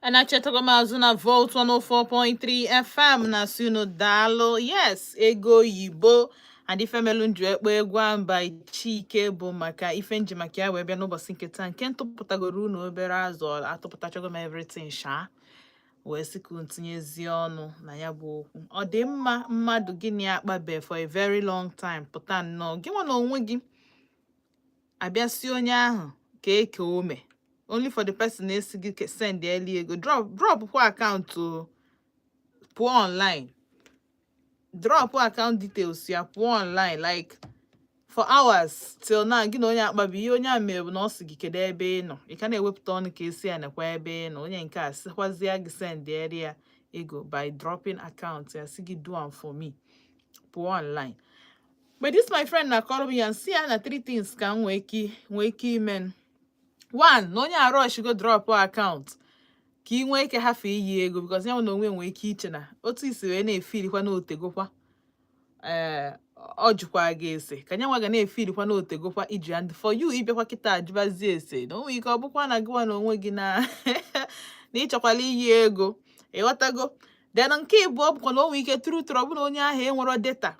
Anachetago m azụ na Volt 104.3 FM na si unu daalụ. Yes, ego oyibo and ifemelu nju ekpo egwu ahụ by Chike bụ maka ife nji maka ya wee bịa n'ụbọchị nke taa, nke ntụpụtagoro unu obere azụ. Atụpụtachago m everything sha, wee sị ka unu tinyezie ọnụ na ya bụ okwu. Ọ dị mma mmadụ gịnị akpabe for a very long time pụta nnọọ, gị nwa na onwe gị abịa si onye ahụ ka eke ome, only for the person na-esi gị send eli ego, drop kwa account o, pụọ online, drop account details ya, pụọ online like for hours. Till now gị na onye akpabi ihe onye a mere bụ na ọ sị gị kedu ebe ị nọ, ị ka na-ewepụta ọnụ ka esi ya nekwa ebe ị nọ. Onye nke a sịkwazie gị send ya ego by dropping account ya, sị gị do am for me, pụọ online. But this my friend na-akọrọ m ya, nsị ya na three things ka m nwee ike ime. One, na onye a go drop account ka ị nwee ike hafe iyi ego, because ya nwe na onwe nwee ike iche na otu isi wee na-efilikwa na otegokwa, ee, ọ jụkwa gị ese ka nyanwa ga na-efilikwa na otegokwa iji, and for you ịbịakwa kịta ajụbazie ese na o nwere ike ọ bụkwa na gịwa na onwe gị na ịchọkwala iyi ego, ịghọtago? Then nke ịbụọ bụkwa na o nwere ike true true ọ bụ na onye ahụ enwero data,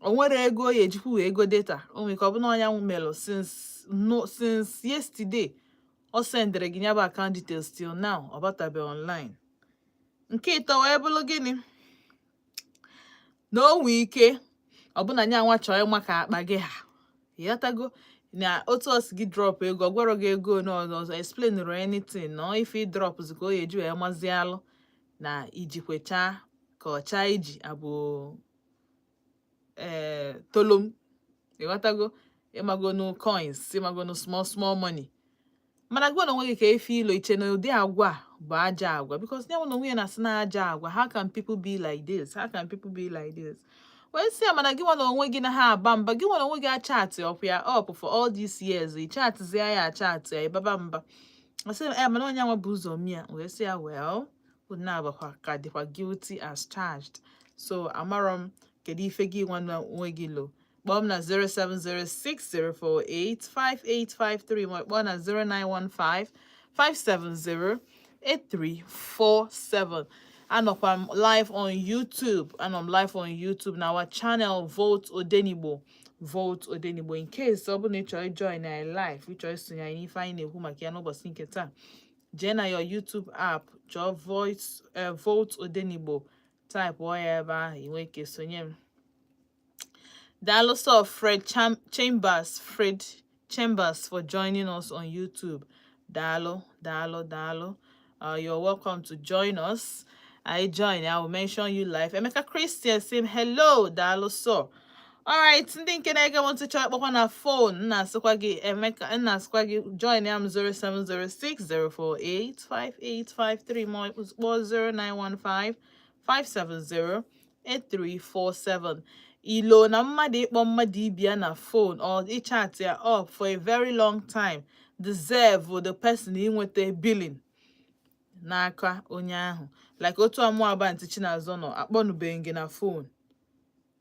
o nwere ego ya ejikwa wee ego data. O nwere ike ọ bụ na ọnya melụ since, no, since yesterday ọ sendịrị gị ya bụ account details, till now ọ batabeghị online. Nke ịtọ wee bụrụ gịnị? Na o nwee ike ọ bụ na nya nwa chọọ ịma ka akpa gị ha, ịghọtago? Na otu o si gị drop ego, ọ gwara gị ego one ọzọ, explain anything na ife ị drop ka o ya eji wee mazie alụ na ijikwechaa ka ọcha iji abụ ee tolom, ịghọtago? Ịmagonu coins, ịmagonu small small money. Mana gị na onwe gị ka efe ilo iche na ụdị agwa a bụ ajọ agwa, because ya na onwe ya na-asị na ajọ agwa. How can people be like this? How can people be like this? Wee sị ya, mana gị nwa na onwe gị na ha aba mba, gị nwa na onwe gị achatị ọkwa ya up for all these years, ị chatịzie ya, achatị ya, ịbaba mba. Ọ sị ya, mana onye nwa bụ ụzọ mia. Wee sị ya, well, unu abakwa ka dịkwa guilty as charged. So amarọ m kedu ife gị nwa na onwe gị lo. Kpọọ m na 07060485853, ma kpọọ na 0915 570 8347. Anọkwa m live on YouTube, anọ m live on YouTube na our channel, Volt Odenigbo, Volt Odenigbo, in case ọ bụrụ na ị chọrọ join anyị live, ị chọrọ isonye anyị n'ife anyị na-ekwu maka ya n'ụbọchị nke taa, jee na your YouTube app, chọọ Voice Volt Odenigbo, type ya ebe ahụ, ị nwee ike sonye m. Daalụ sọ, Fred Chambers, Fred Chambers, for joining us on YouTube. Daalụ, daalụ, daalụ. You're welcome to join us. I join, I will mention you live. Emeka Christian same hello, daalụ sọ. Alright, ndị nke na-ege m ntị chọrọ ịkpọkwa na phone, m na-asịkwa gị, Emeka, m na-asịkwa gị join ya m 0706 048 5853, ma ọ kpọọ 0915 570 8347. Ilo na mmadụ ịkpọ mmadụ ibia na phone or ịchat ya up for a very long time deserve the person inweta billing n'aka onye ahụ, like otu amụ aba ntị Chinazọ nọ, akpọnubeghị gị na phone,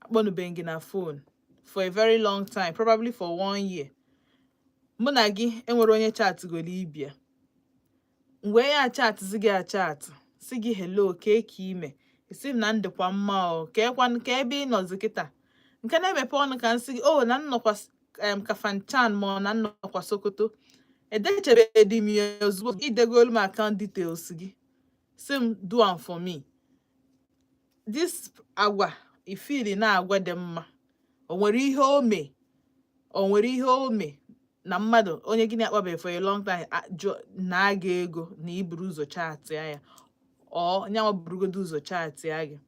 akpọnubeghị gị na phone for a very long time, probably for one year. Mụ na gị enwere onye chatgoro ibia mgbe ya achatzi gị, achat si gị hello, kee ka ime, esi m na ndịkwa mma, o keekwanụ ka ebe ị nọzi kịta, nke na-emepe ọnụ ka nsị gị o na nnọkwa Kafanchan, ma ọ na nnọkwa Sokoto. Edechebedị m ya ozugbo idegolu m account details gị, si m do am for me. This agwa ifili na agwa dị mma, o nwere ihe o mee, o nwere ihe o mee na mmadụ onye gị na-akpabeghị for a long time na-aga ego na iburu ụzọ chatịa ya, ọ nyanwa burugodo ụzọ chatịa gị,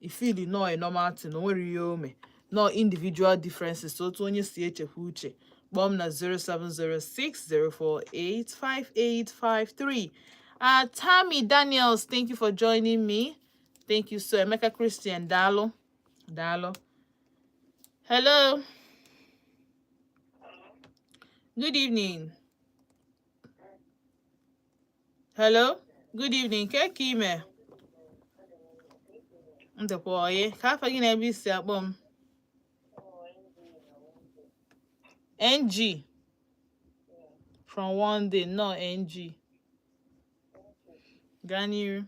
ifili nọ a normal thing, o nwere ihe o mee? Nọ individual differences, otu onye si echekwa uche. Kpọọ m na 07060485853. Tammy Daniels, thank you for joining me. Thank you so. Emeka Christian, daalụ, daalụ. Hello, good evening. Hello, good evening. Ke ka ime? Ndịkwa oyi ka afọ gị na ebe isi akpọ m? NG from one day, no NG. Gaa n'iru.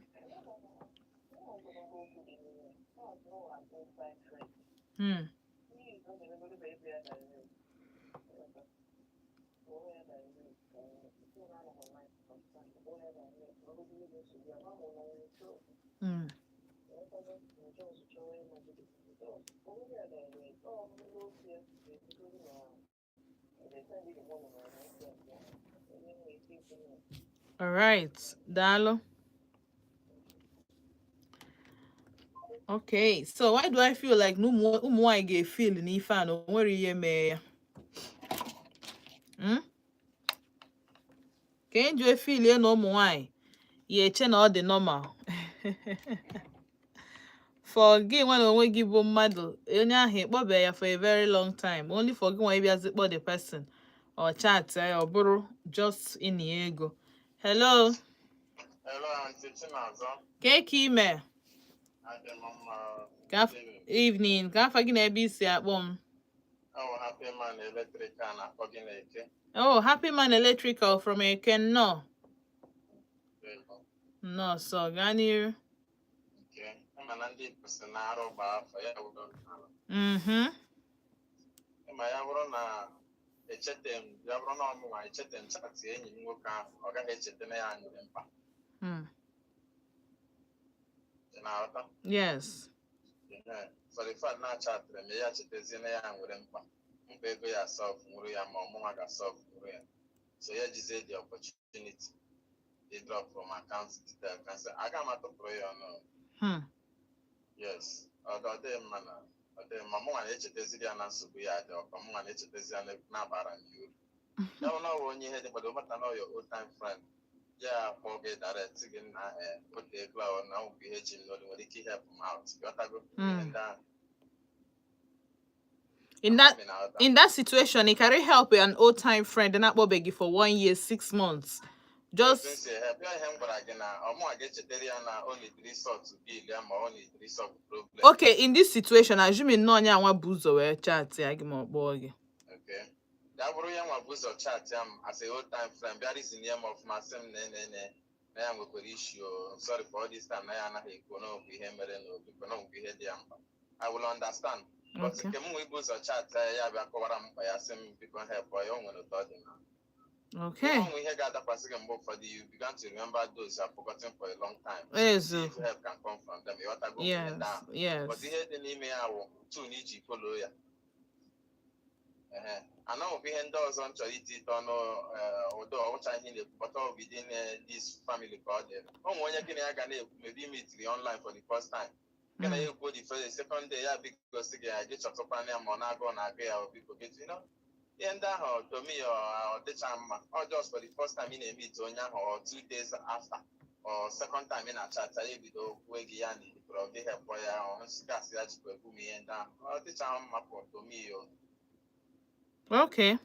All right. Daalụ. Okay, so why do I feel like na ụmụ nwanyị ga-efeel na ife a na o nwere ihe mee ya? Ka e ji efeel na ụmụ nwanyị ya eche na ọ dị normal for gị nwa na onwe gị bụ mmadụ, onye ahụ ịkpọbe ya for a very long time, only for gị nwa ịbịazi kpọ the person or chat ya, ọ bụrụ just ịnị ego. Hello. Hello, Aunty Chinazọ. Ka ka ime? Adị m mma. Ka evening. Ka afa gị na ebe isi akpọ m? Ọ bụ Happy Man Electrical na-akpọ gị na-eke. Oh, Happy Man Electrical from Eke, nnọọ. Nnọọ sọ, gaa n'iru. Nke ịma na ndị Igbo si na-arụ gbaa afọ ya wụrụ n'ala. Ịma ya bụrụ na echete m, ya bụrụ na ọmụnwa echete m chat enyi m nwoke ahụ, ọ gaghị echete na ya nyere mkpa. Ị na-aghọta? Yes. Ehe. For the fact na achatịrị m ya, chetazie na ya nwere mkpa, mkpa ego ya solve nwụrụ ya, ma ọmụnwa ga-solve nwụrụ ya, so ya jizie the opportunity they drop from account detail cancel, aga m atụpụrụ ya ọnụ. Yes, ọ dịghị mma na ọ dịghị mma. Mụnwa na-echetaziri ya na nsogbu ya dị ọkọ, mụnwa na-echetezi ya na-abara m ya uru. Ya bụ na ọ bụ onye ihe dị mkpa, bata na your old time friend, ya kpọọ gị direct, sị gị na ote ego ahụ na ọ bụ ihe ji m n'olu, nwere ike help m out, ghọtago? Ihe ndị ahụ. In that Ama m na-aghọta. In that situation, it can help an old time friend na-akpọbeghị for one year, 6 months. Just Otu m si help ya, ihe m gwara gị na ọmụnwa ga-echetara ya na ọ na-ediri sort bill ya, ma ọ na-ediri sort problem. Okay, in this situation, assuming na onye anwa bụ ụzọ wee chat ya gị ma ọ kpọọ gị. Okay. Ya bụrụ ya nwa bụ ụzọ chat ya m as a old time friend, bịa reason ya m ọfụma, sị m na na na na ya nwekwara issue o, sorry for all this time na ya anaghị ekwu na ọ bụ ihe mere na obi na ọ bụ ihe dị ya mkpa, I will understand. But nke m nwee bụ ụzọ chat ya, ya bịa kọwara m mkpa ya, sị m biko help ya, o nwere ụtọ ọ dị na Okay. ọ nwere ihe ga-adakwasị gị. Mgbe ụfọdụ you began to remember those you have forgotten for a long time. Eziokwu. If help can come from them, ịghọtago ihe ndị ahụ? Yes. But ihe dị n'ime ya wụ tun iji follow ya. Ehe, anọghịkwa ihe ndị ọzọ m chọrọ iti ite ọnụ ụdọ ọwụcha ihe na-ekwu, but ọ within this family ka ọ dị. O nwere onye gị na ya ga na-ekwu, maybe i meetiri online for the first time, gị na ya ekwu the first, second day, ya biko sị gị ya gị chọtụkwana ya, ma ọ na-agụ, ọ na-agụ ya, biko gị ihe ndị ahụ. To me, ọ dịcha mma. Ọ just for the first time ị na-emeet onye ahụ, or 2 days after, or second time ị na-achat, ya ebido kwuo gị ya na idipụrụ gị help ya, ọ nsịgasị ya jikwa ekwu m ihe ndị ahụ, ọ dịcha mma for to me o. Okay.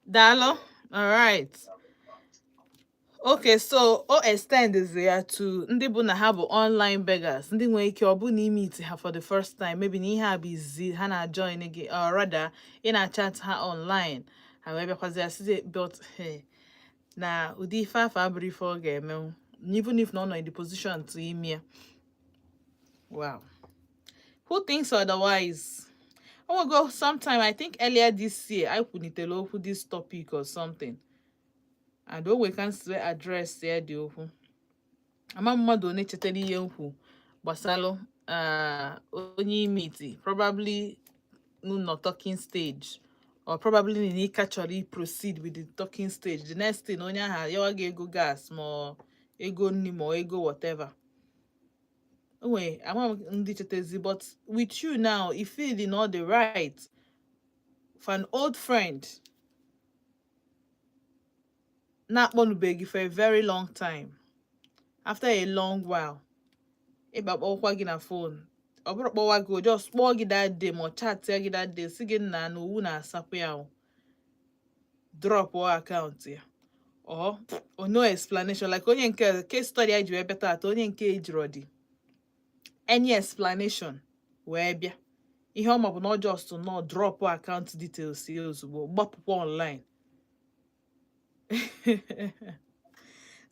Daalụ. All right. Okay, so o extend ya to ndị bụ na ha bụ online beggars, ndị nwere ike ọ bụ na imeet ha for the first time, maybe na ihe a bụ izizi ha na-join gị, or rather ị na-chat ha online, ha wee bịakwazi ya sị, but hey, na ụdị ife afọ abụrụ ife ọ ga-emenwu, even if na ọ nọ in the position to ime ya. Wow. Who thinks otherwise? I will go sometime, I think earlier this year, I kwunitere okwu this topic or something. And o we can still address ya dị okwu. Ama mmadụ one chetara ihe nkwu gbasalụ onye imeet, probably nọ talking stage, or probably na ị ka chọrọ i proceed with the talking stage. The next thing, onye ahụ ayọwa gị ego gas, ma ọ ego nri, ma ọ ego whatever. Onwe ama m ndị chetezi, but with you now, you feel not the right for an old friend na-akpọnubeghị for a very long time, after a long while, ịba kpọkwa gị na phone, ọ bụrụ kpọwa gị, o just kpọọ gị that day, ma ọ chat ya gị that day, si gị nna na owu na-asapụ ya, o drop account ya, or no explanation, like onye nke case study anyị ji wee bịa taata, onye nke ejiro dị any explanation wee bịa. Ihe ọ ma bụ na ọ just nọ drop account details ya ozugbo, gbapụkwa online.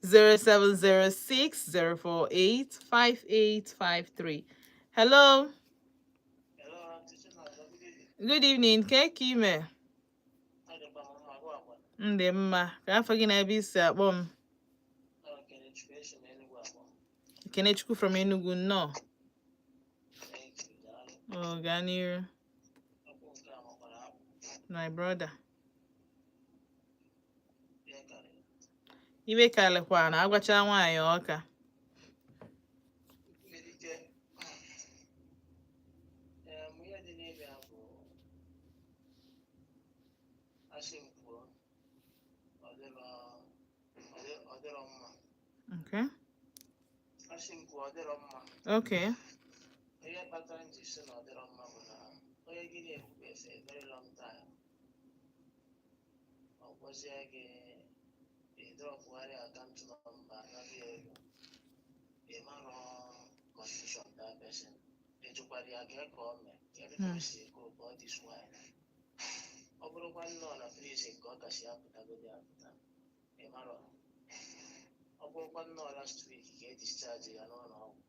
0706 048 5853. Hello. Good evening. Ke ka ime? Ndị mma. Ka afọ gị na ebe isi akpọ m? Kenechukwu from Enugu, nnọọ. Oh, gaa n'iru. My brother. Iwe karịkwa na agwacha nwaanyị ọka. Nwere ike ihe dị n'ime ya bụ, asị m kwuo, ọ dịrọ mma. Asị m kwuo, ọ dịrọ mma. Ihe kpatara m ji sị na ọ dịrọ mma bụ na onye gị na-ekwube for a very long time, ọ gwazie gị ị dropụgharị account number, anaghị ego, ị marọ condition that person, ejụkwara ya ka ọ mee, kedu ka o si ego all this while. Ọ bụrụkwa nnọọ na prison ka ọ kasị apụtagodi apụta, ị marọ. Ọ bụrụkwa nnọọ last week ka e discharge ya n'ụlọ ọgwụ,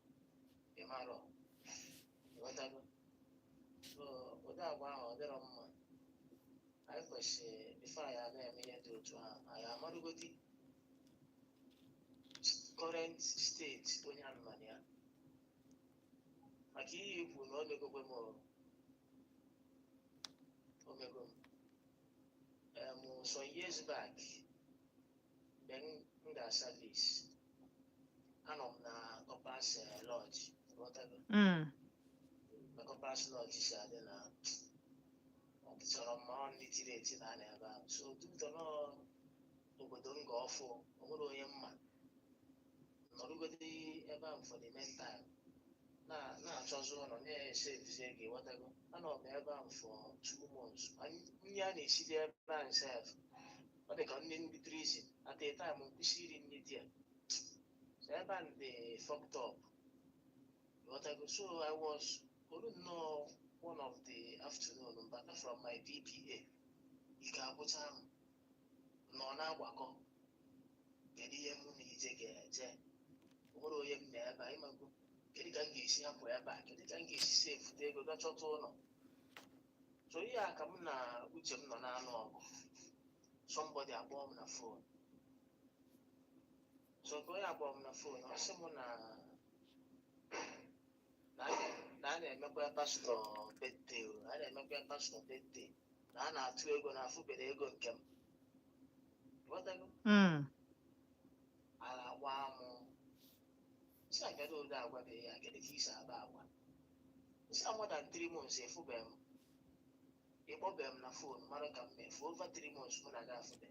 ị marọ. Ịghọtago? So ụdị agwa ahụ, ọ dịrọ mma. Anyị kwesịrị, before anyị a na-eme ihe dị otu ahụ, anyị amarụgodi current state onye ahụ nọ na ya, maka ihe ikwu na o megokwe m, o mego m. Some years back, mgbe m ga service, anọ m na Corpers Lodge. Ghọtago? Mm. Na Corpers Lodge si adị na ọ chọrọ mma, ọ ndị tiri eti na ana ebe ahụ. So duto nọ obodo m ga ọfụ, o nwere onye mma nọrụgodi ebe ahụ for the meantime, na na-achọzi ụlọ na-esevizi ego. Ịghọtago? Anọ m ebe ahụ for 2 months. Nri a na-esiri ebe ahụ sef, ọ dị ka nri ndị prison. At a time, nkwụsị iri nri dị ya. So ebe ahụ dị fucked up. Ịghọtago? So I was olu nnọọ one of the afternoon mbata from my PPA, ike agwụcha m, nọ na-agbakọ, kedu ihe mụ na ije ga-eje? O nwere onye m na ebe a. Ịmago, kedu ka m ga-esi hapụ ebe a? Kedu ka m ga-esi sefute ego ga chọta ụlọ? So ihe a ka m na uche m nọ na-anụ ọgụ. Somebody akpọọ m na phone. So ka onye akpọọ m na phone, ọ sị m na a na-emekwa pastor birthday o, a na-emekwa pastor birthday, na a na-atụ ego na afụbere ego nke m. Ghọtago? Mm. Ala agba mụ si kedu ụdị agwa bụ ya? Kedu ka isi aba agwa nsi? More than 3 months efụbeghị m, ịkpọbeghị m na phone mara ka m mee. For over 3 months mụ na gị afụbe,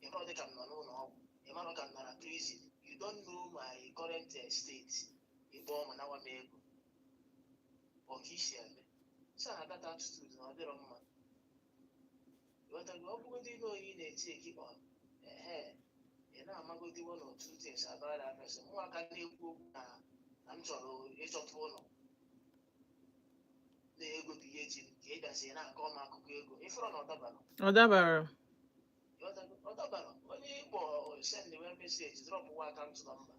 ịmarọ dị ka m nọ n'ụlọ ọgwụ, ịmarọ ka m nọ na prison. You don't know my current state. Ịkpọọ m, nawa m ego, ọ ka isi eme si na that attitude na ọ dịrọ mma. Ịghọtago? Ọ bụgodị na onye ị na-eti eki on ehe, ị na-amagodi one or two things about that person. Mụ aka na-ekwu okwu na m chọrọ ịchọta ụlọ na ego bụ ihe ji m, ka ị bịazi na-akọ m akụkọ ego, ịfụrụ na ọ dabara. Ọ dabara. Ịghọtago? Ọ dabara. Onye ịkpọ send wee message, drop wa account number,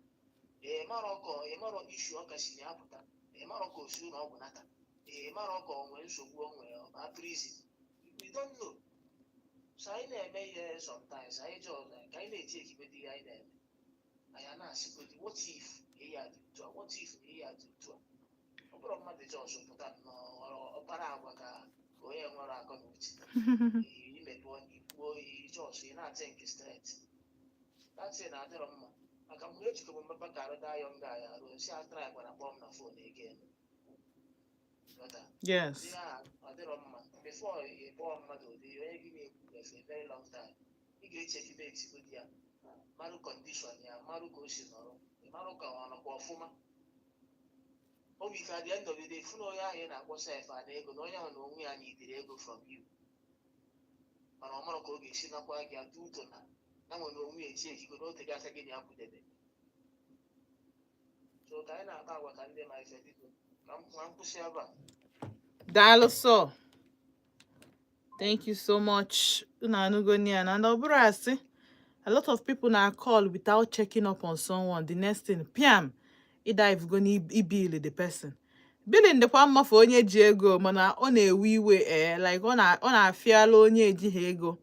ị marọ ka ị marọ issue ọ ka si na ya pụta, ị marọ ka o si ụlọ ọgwụ nata, ị marọ ka o nwee nsogbu o nwere, ọ baa prison, we don't know. So anyị na-eme ihe sometimes, anyị just ka anyị na-eti ekibedi ihe anyị na-eme, anyị a na-asịgodi, what if ihe a dị otu a? What if na ihe a dị otu a? Ọ bụrụ mmadụ just pụta nnọọ ọkpara agwa ka onye nwere akọ na uche, imepe ọnụ ikwuo just ị na-ate nke straight. That thing na-adịrọ mma, maka mgbe ejikọbụ mmapa ka arụ daa young guy arụ si a try gwara kpọọ m na phone again. Ghọta? Yes. Ihe a ọ dịrọ mma. Before ị kpọọ mmadụ ụdị onye gị na-ekwu for a very long time, ị ga-echekide etigodi ya, marụ condition ya, marụ ka o si nọrọ, ị marụ ka ọ nọkwa ọfụma. Obi ka the end of the day, fụ na onye ahụ ị na-akpọ sef na ego, na onye ahụ na onwe ya na idiri ego from you, mana ọ marọ ka ọ ga-esi nakwa gị atụ ụtọ na nwere onwe ya eti ekigo na oteghị aka gị na ya kwudebe. So ka anyị na-akpa agwa ka ndị ma ife. Biko, ka m kwụsị ebe a. Daalụ sọ. Thank you so much. Unu anụgo ya na ndị ọ bụrụ asị. A lot of people na call without checking up on someone. The next thing, piam, ị dive go n'ibill the person. Billing dịkwa mma for onye ji ego, mana ọ na-ewe iwe, like ọ na-afịala onye ejighị ego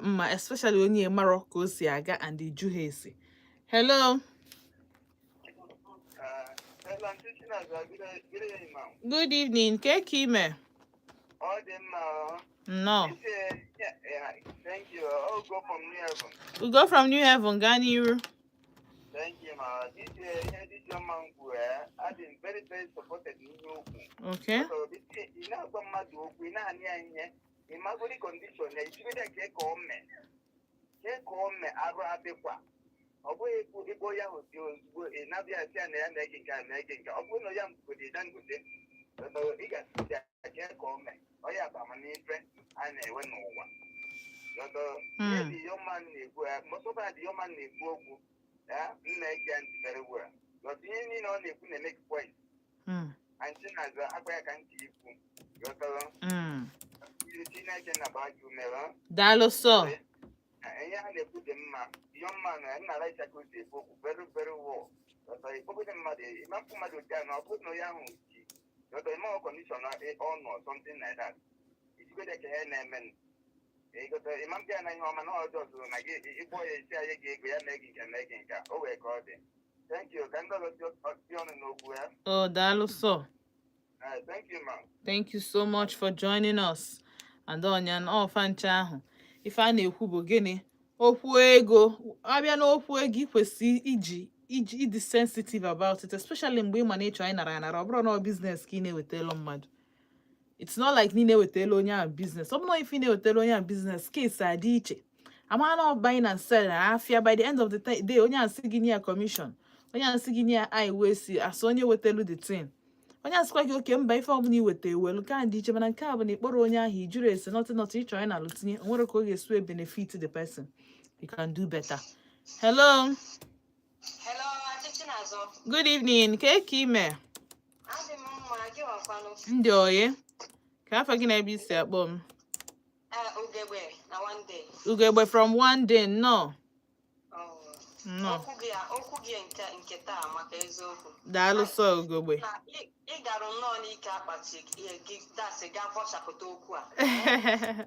mma, especially onye marọ ka o si aga and iju ha esi. Hello. Hello, Aunty Chinaza. Good evening, ma'am. Good evening. Ke ka ime? Ọ dị mma ọ. Nnọọ. Yeah, thank you. I'll go from New Haven. Ugo from New Haven, gaa n'iru. Thank you, ma. This ihe this young man kwuru, adị m very very supported n'ihe okwu. So, ị na-agwa mmadụ okwu, ị na-anị ya ihe, ị magodi condition ya, ijigodo ya kee ka o mee arụ adịkwa. Ọ bụghị ikwu ịkpọ ya ahụ dị ozugbo, ị na-abịa asị ya na ya na-ege nke a, na-ege nke a. Ọ bụrụ na ya mgode Dangote, so ị ga-asị ya kee ka o mee. Ọ ya bụ amamife a na-enwe n'ụwa. Yọtọ ihe the young man na-ekwu, most of the young man na-ekwu okwu, m na-ege ya ntị very well. But ihe niile ọ na-ekwu na-emeke point. And Chinaza akwa ya ka ntị ikwu. Yọtọrọ Chineke na gbaa gị ume. Daalụ sọ. Ihe a na-ekwu dị mma. Young man, m na-alaịcha ka o si ekwu okwu very very well. Yọtọ ikpokọta mmadụ, ịmapụ mmadụ otu a na ọ bụrụ na onye ahụ ji, yọtọ ime condition ọ nọ, something like that. Ijigote ka ihe na-eme, ịgote ịma mbịa na ihe ọma na ọjọọ zụrụ na gị ịkpọ ya esi anya gị ego ya mee gị nke mee gị nke o wee ka ọ dị. Thank you. Ka ndị ọzọ dị ọnụ n'okwu ya. Oh, daalụ sọ. Thank you, ma'am. Thank you so much for joining us. And ọnya ọfa nche ahụ, ife a na-ekwu bụ gịnị? Okwu ego. Abịa n'okwu ego, ị kwesị iji ịdị sensitive about it, especially mgbe ị ma na ịchọ anyị nara anara. Ọ bụrụ na ọ business ka ị na-ewetelu mmadụ, it's not like na ị na-ewetelu onye ahụ business. Ọ bụrụ na ife ị na-ewetelu onye ahụ business, case adị iche. Amara na ọ buying and sell na afịa. By the end of the day, onye ahụ sị gị nye ya commission, onye ahụ sị gị nye ya I wee si asị onye wetelu the thing, onye asịkwa gị oke mba, ife ọbụla iweta ewelu nke a dị iche. Mana nke a bụ na ịkpọrọ onye ahụ, i jụrụ ese, nothing nothing, ịchọrọ ya na alụ tinye o nwere ka ọ ga-esi wee benefit the person. You can do better. Hello. Hello, Aunty Chinazọ. Good evening. Ka ka ime? Adị m mma, gị nwakwanụ? Ndị oyi ka afọ gị na ebe isi akpọ m? Ee, Ugegbe na One Day. Ugegbe from One Day, nnọọ. Oh. Nnọọ. Okwu gị nke taa maka eziokwu. Daalụ sọ, Ugegbe. Na ị gara nnọọ n'ike akpati ihe gị dasị gaa bọchapụta okwu a. Ee,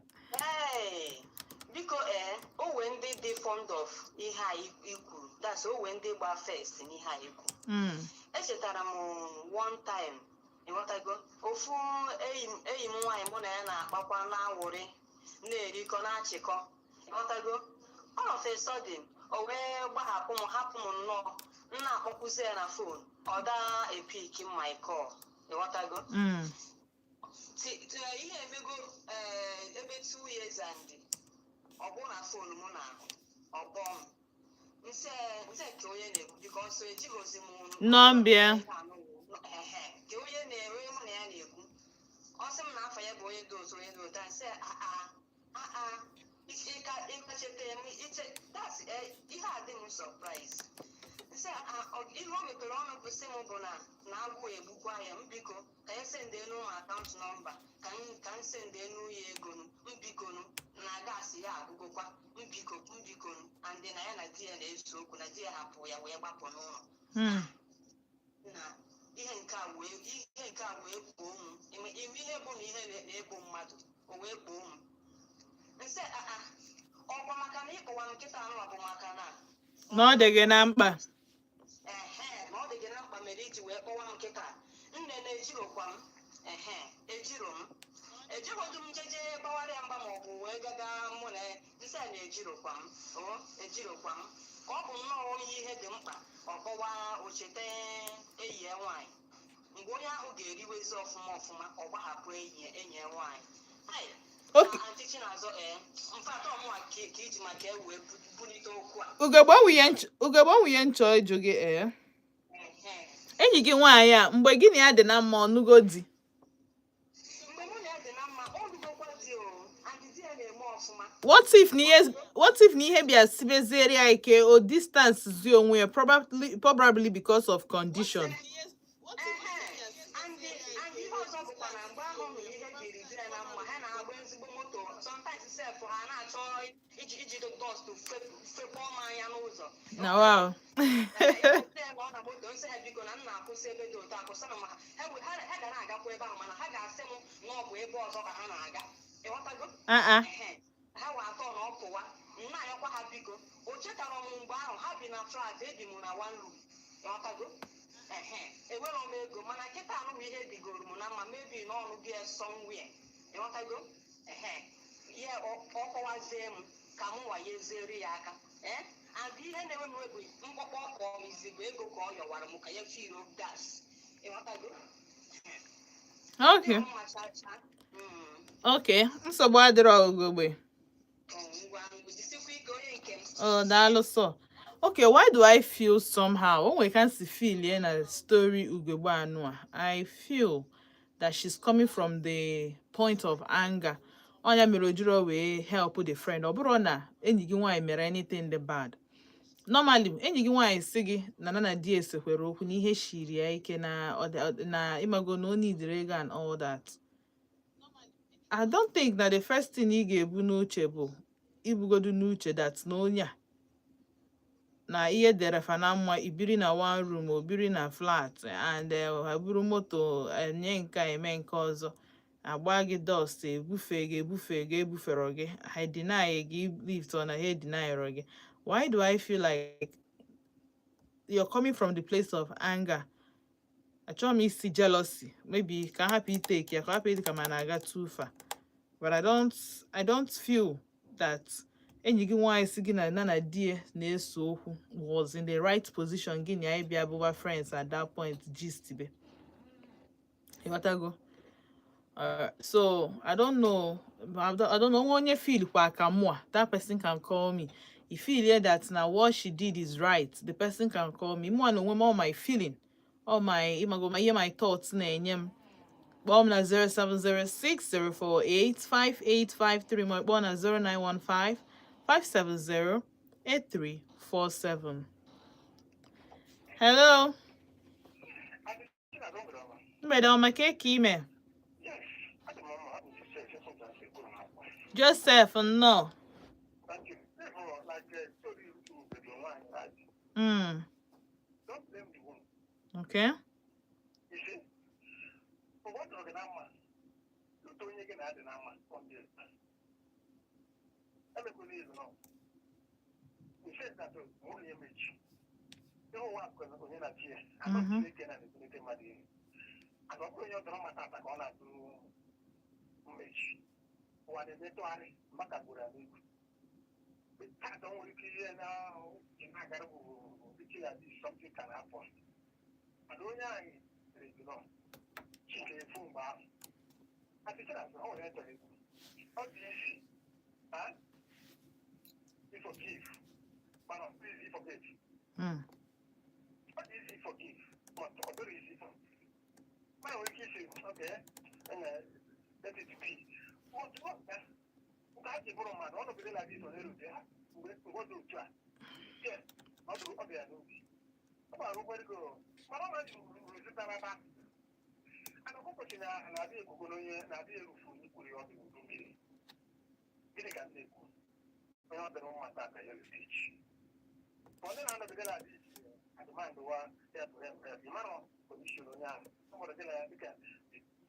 biko, o wee ndị dị fond of ihe a i kwuru. That's o wee ndị gba first n'ihe a i kwuru. Echetara m one time, ịghọtago, ofu enyi m nwaanyị mụ na ya na-akpakwa na-awụrị, na-erikọ, na-achịkọ, ịghọtago, all of a sudden o wee gbahapụ m, hapụ m nnọọ. M na-akpọkwụzi ya na phone, ọ daa epick my call, ịghọtago. Ihe emego ebe 2 years and ọ bụrụ na phone m na-akụ, ọ kpọọ m, nsị nsị ka onye na-ekwu, because ejighịzi m Number. Ehe, ka onye na-ere mụ na ya na-ekwu, ọ sị m na afọ ya bụ onye dị otu, onye dị otu a. Nsị aa aa, ịka ịkachete m iche, that's ihe a dị m surprise. Nsị ihe o mepere ọnụ bụ sị m bụ na agwụ egbukwa ya, m biko ka ya send enu m account number ka m send enu ya ego m bikonu, na gas ya agụgokwa, m biko, m bikonu, and na ya na di ya na-ese okwu, na di ya hapụ ya wee gbapụ n'ụlọ. Na ihe nke a wee kpoo m ime ihe bụ na ihe na-egbo mmadụ, o wee kpoo m, nsị aa, ọkwa maka na ịkpọwa nkịta anụ bụ maka na Na ọ dị gị na mkpa. Ehe, na ọ dị gị na mkpa mere iji wee kpọwa m nkịta. Nne na ejirokwa m, ehe, ejiro m, ejirodu m jeje gbawara ya mgba maọbụ wee gaga mụ na ya. Nsị a na ejirokwa m, o ejirokwa m, ka ọ bụ nnọọ onye ihe dị mkpa ọ kpọwa, ochete enyi ya nwaanyị. Mgbe onye ahụ ga-eriwezi ọfụma ọfụma, ọ gbahapụ enyi ya nwaanyị. Ai, Aunty Chinazọ, ee, mfata ọmụwa ka iji maka e wee bulite okwu a. Ugegbe onwe nchọ ịjụ gị, ee. Ehe. Enyi gị nwaanyị a, mgbe gị na ya dị na mma, ọnụgo di? Mgbe mụ na ya dị na mma, o rugokwa di o, and di ya na-eme ọfụma. What if na ihe bịa sibeziere ya ike, o distance zi onwe ya, probably because of condition? Ehe, and ihe ọzọ bụkwa na mgbe ahụ nụrụ ihe dịrị di ya na mma, ha na-agba ezigbo moto sometimes. sef, ha na-achọ iji dust fekpọọ m anya n'ụzọ. Na wow. Ọ na moto nsị ha, biko, na m na-akwụsị ebe dị otu a, kwụsị na ma ha ga na-agakwa ebe ahụ, mana ha ga-asị m na ọ bụ ebe ọzọ ka ha na-aga. Ịghọtago? Ah ah. Ehe. Ha wee atọ na ọ pụwa, m na-ayọkwa ha, biko. O chetara m mgbe ahụ ha bi na flat, ebi m na one room. Ịghọtago? Ehe, enwere m ego, mana kịta anụ m ihe bigoro m na mma mebi n'ọnụ gị somewhere. Ịghọtago? Ehe, ya ọ kọwazie m ka m wayeziere ya aka. Ee, and ihe na-enwe m bụ mkpọkpọ kọọ m izigbo ego ka ọ yọwara m ka ya firo gas. Ịghọtago? Okay. Mma chacha. Okay. Nsogbu adịrọ, ugogbe. Ngwa ngwa, jisikwa ike, onye nke m. Oh, daalụ sọ. Okay, why do I feel somehow? O nwere ka m si feel ya na story ugogbe anụ a. I feel that she's coming from the point of anger. Ọnya mere o jiro wee help the friend. Ọ bụrụ na enyi gị nwaanyị mere anything dị bad. Normally, enyi gị nwaanyị si gị na di esekwere okwu na ihe shiri ya ike na na ịmago na o nidiri ego and all that. I don't think na the first thing ị ga-ebu n'uche bụ ibugodu n'uche that na onye a na ihe dere fa na mma, ibiri na one room, o biri na flat, and ha buru moto enye nke a eme nke ọzọ, agba gị dust, ebufe gị, ebufe gị, ebufere gị, ha deny gị lift, ọ na ha denyro gị. Why do I feel like you're coming from the place of anger? Achọghị m isi jealousy, maybe ka hapụ itake ya, ka hapụ ịdị ka ma na-aga too far, but I don't feel that enyi gị nwaanyị si gị na di ya na-ese okwu was in the right position gị na ya ịbịa bụba friends at that point, gist be. Ịghọtago? So I don't know. I don't know. Onye feel kwa ka mụ a, that person can call me. If feel here that now what she did is right, the person can call me. Mụ na onwe m, all my feeling, all my ịmago ma ihe my thoughts na-enye m. Kpọọ m na 07060485853 ma kpọọ na 09155708347. Hello. Mgbede ọma, ka eke ime? Joseph, nnọọ. Thank you. Therefore, like story to the one, right? Don't blame the woman. You see? For what you're gonna you don't get na on the Everybody is wrong. He said that only image. You know what? Because onye na chi ya. Chineke na-ebulite mmadụ elu. And ọ bụrụ onye ọ dọrọ mata ata ka ọ na-atụ mmechi. Ụwa na-emetụgharị maka gburu ya n'igwe. Tata nwere ike ihe na na-agara bụ ike ya dị, something can happen. Mana onye anyị sịrị nọ Chike efu mgbe ahụ. Asịsị na ọ nwere chọrọ ikwu. Ọ dị easy, huh? You forgive, mana ọ dị easy forget. Ọ dị easy forgive, but ọ dịrị easy forgive. Mana nwere ike isi, okay, let it be. But what nke a ji bụrụ mmadụ, ọ nọgide like this, ọ na-erute ha mgbe ọ dị otu a. Yes, ọ dị ya n'obi. Ọ gbara ụgwọ ego, mana ọ na-rụzitaraba. Ana ụbọchị na na-adị ekwugo n'onye na-adị erufu onye kwuru ya ọ dị n'udu mmiri. Gịnị ka m na-ekwu? Onye ọ dịrị mma tata ya rute echi. Onye na-anọgide na adị isi adịmandụwa help, help, help. Ị mara condition onye ahụ. Ọ nwere gị na ya dịka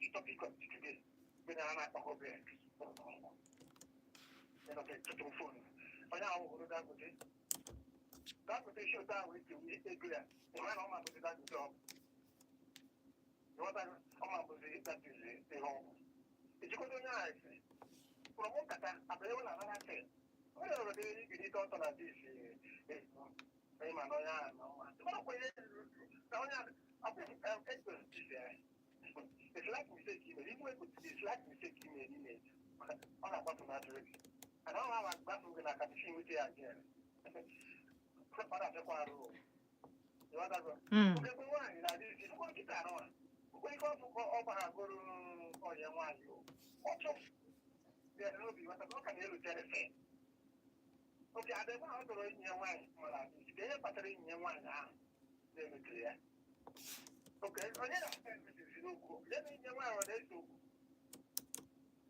the topic of today. Gị na ha na-akpakọ break. Tụtụrụ phone. Onye ahụ hụrụ Dangote. Dangote shi otu ahụ esi ego ya. Ị mara na ọ ma bụzi Dangote ọ bụ. Ịghọtago? Ọ ma bụzi that is ihe ọ bụ. Ejikọta onye ahụ esi. From nkata abanyewo na another thing. Onye ọrụ dị igirite ọtọ na this onye ma na onye ahụ na ọma. Mana kwenye na onye ahụ ọ bụ a slight mistake i mere, igwe a slight mistake i mere n'ime ọ na-agbapụ n'atụrụ gị. And ọ na-agbapụ gị n'aka bisi nweta ya again. Ọ na-achọkwa arụ. Ịghọtago? Okekwe nwaanyị na-adị isi, ụgwọ nkịta anụ a. Okwe ike ọkụkọ ọ gbara ọya nwaanyị o. Ọ chọpụ ya n'obi, ghọtago, ọ ka na-erutere fe. Oke ada ebe ahụ tọrọ enyi ya nwaanyị mara adị isi, ka ihe kpatara enyi ya nwaanyị ahụ na-emetere ya. Oke onye na-asa emesiri n'okwu, ya na enyi ya nwaanyị ọ na-ese okwu.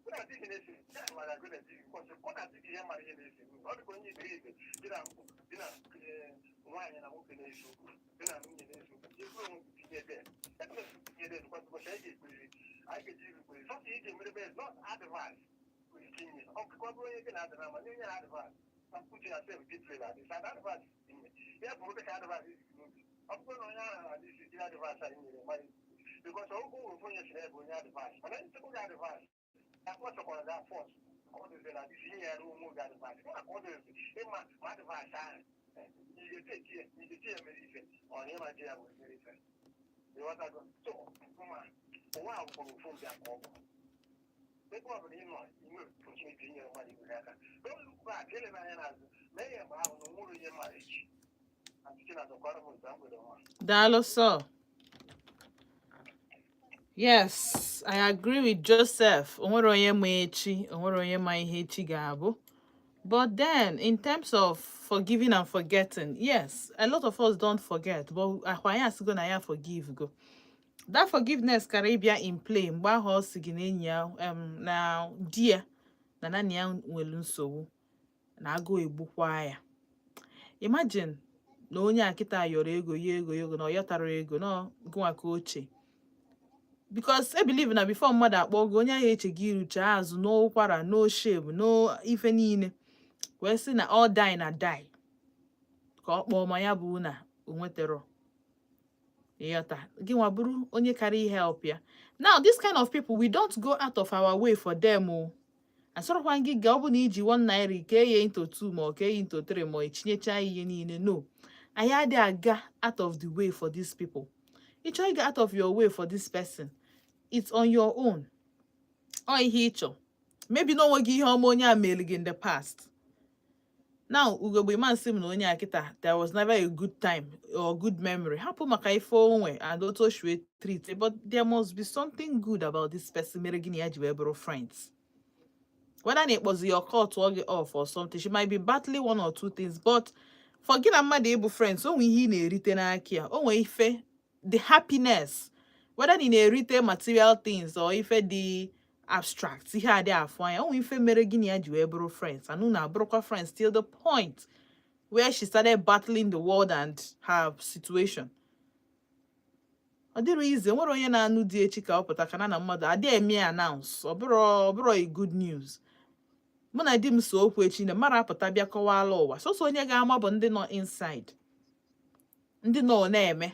Gụ na di gị na-ese, ya mara gụ na di gị kwọsị, gụ na di gị ya mara ihe na-ese. Ọ dịka onye iberibe dị na di na nwaanyị na nwoke na-ese okwu, di na nwunye na-ese okwu. Ego onwe gị tinye ebe ebe tinye ebe dịkwa anyị ga-ekpere, anyị ga-eji irukpere sọsọ iji emere be not advice nwere ike inye ọkụkọ bụrụ onye gị na-adịra ma nye onye na advice na put yourself deeply like this and advice inye ya bụrụ dịka advice isi n'obi. Ọ bụrụ na onye ahụ na-adị isi jiri advice anyị nyere mmadụ, because ọ bụ ofu onye siri ebe onye advice, mana nchekwa gị advice ya ọ chọkwara gị force ka ọ dịzị na dịsi inye ya onwe gị advice ịma ka ọ dịzị ịma ma advice ahụ ị ga-eti ya mere ife ọ na ịma ji ya wee mere ife. Ịghọtago? So ma ụwa a gwụrụ ofu mbịa ka ọ bụ ebe ọ bụla ị nọ inwe opportunity inyere mmadụ ibe aka. Don't look back, elebe anya n'azụ, mee ya mgbe ahụ na onwere onye mara echi. Aunty Chinazọ, kwara m otu a mgbede ọma. Daalụ sọ. Yes, I agree with Joseph. O nwere onye ma echi, o nwere onye ma ihe echi ga-abụ. But then, in terms of forgiving and forgetting, yes, a lot of us don't forget, but akwa anyị asịgo na ya forgive go. That forgiveness kara ịbịa in play mgbe ahụ ọ sị gị na enyi ya na di ya na naanị ya nwere nsogbu na agụụ egbukwa ya. Imagine na onye a kịta yọrọ ego ya ego ya ego na ọ yọtara ego na gụnwa ka oche, because I believe na before mmadụ akpọ gị, onye ahụ eche gị irucha azụ n'ụkwara, no shame, no ife niile, wee sị na all die na die ka ọ kpọọ ma ya bụ na o nwetara ịghọta gị nwa bụrụ onye kara help ya. Now, this kind of people, we don't go out of our way for them o. Asọrọkwa gị ga ọ bụ na iji 1 naira kee ya into two, ma ọ kee ya into three, ma ọ echinyecha ihe niile. No, anyị adịghị aga out of the way for these people. Ị chọọ ịga out of your way for this person, it's on your own. Ọ ihe ị chọ, maybe na onwe gị ihe ọma onye a mere gị in the past. Now, ugogbe man sị m na onye a kịta, there was never a good time or good memory, hapụ maka ife onwe and otu o si wee treat, but there must be something good about this person mere gị na ya ji wee bụrụ friends. Whether na ịkpọzi your call tụọ gị off or something, she might be battling one or two things, but for gị na mmadụ ịbụ friends, o nwee ihe ị na-erite n'aka ya, o nwee ife, the happiness, whether na ị na-erite material things or ife dị abstract, ihe adị afụ anya, o nwee ife mere gị na ya ji wee bụrụ friends, and unu abụrụkwa friends till the point where she started battling the world and her situation. Ọ dịrị ize nwere onye na-anụ di echi ka ọ pụta ka na mmadụ adị eme announce. Ọ bụrụ a good news, mụ na di m so okwu echi na mmadụ apụta bịa kọwala ụwa. Sọsọ onye ga-ama bụ ndị nọ inside, ndị nọ na-eme.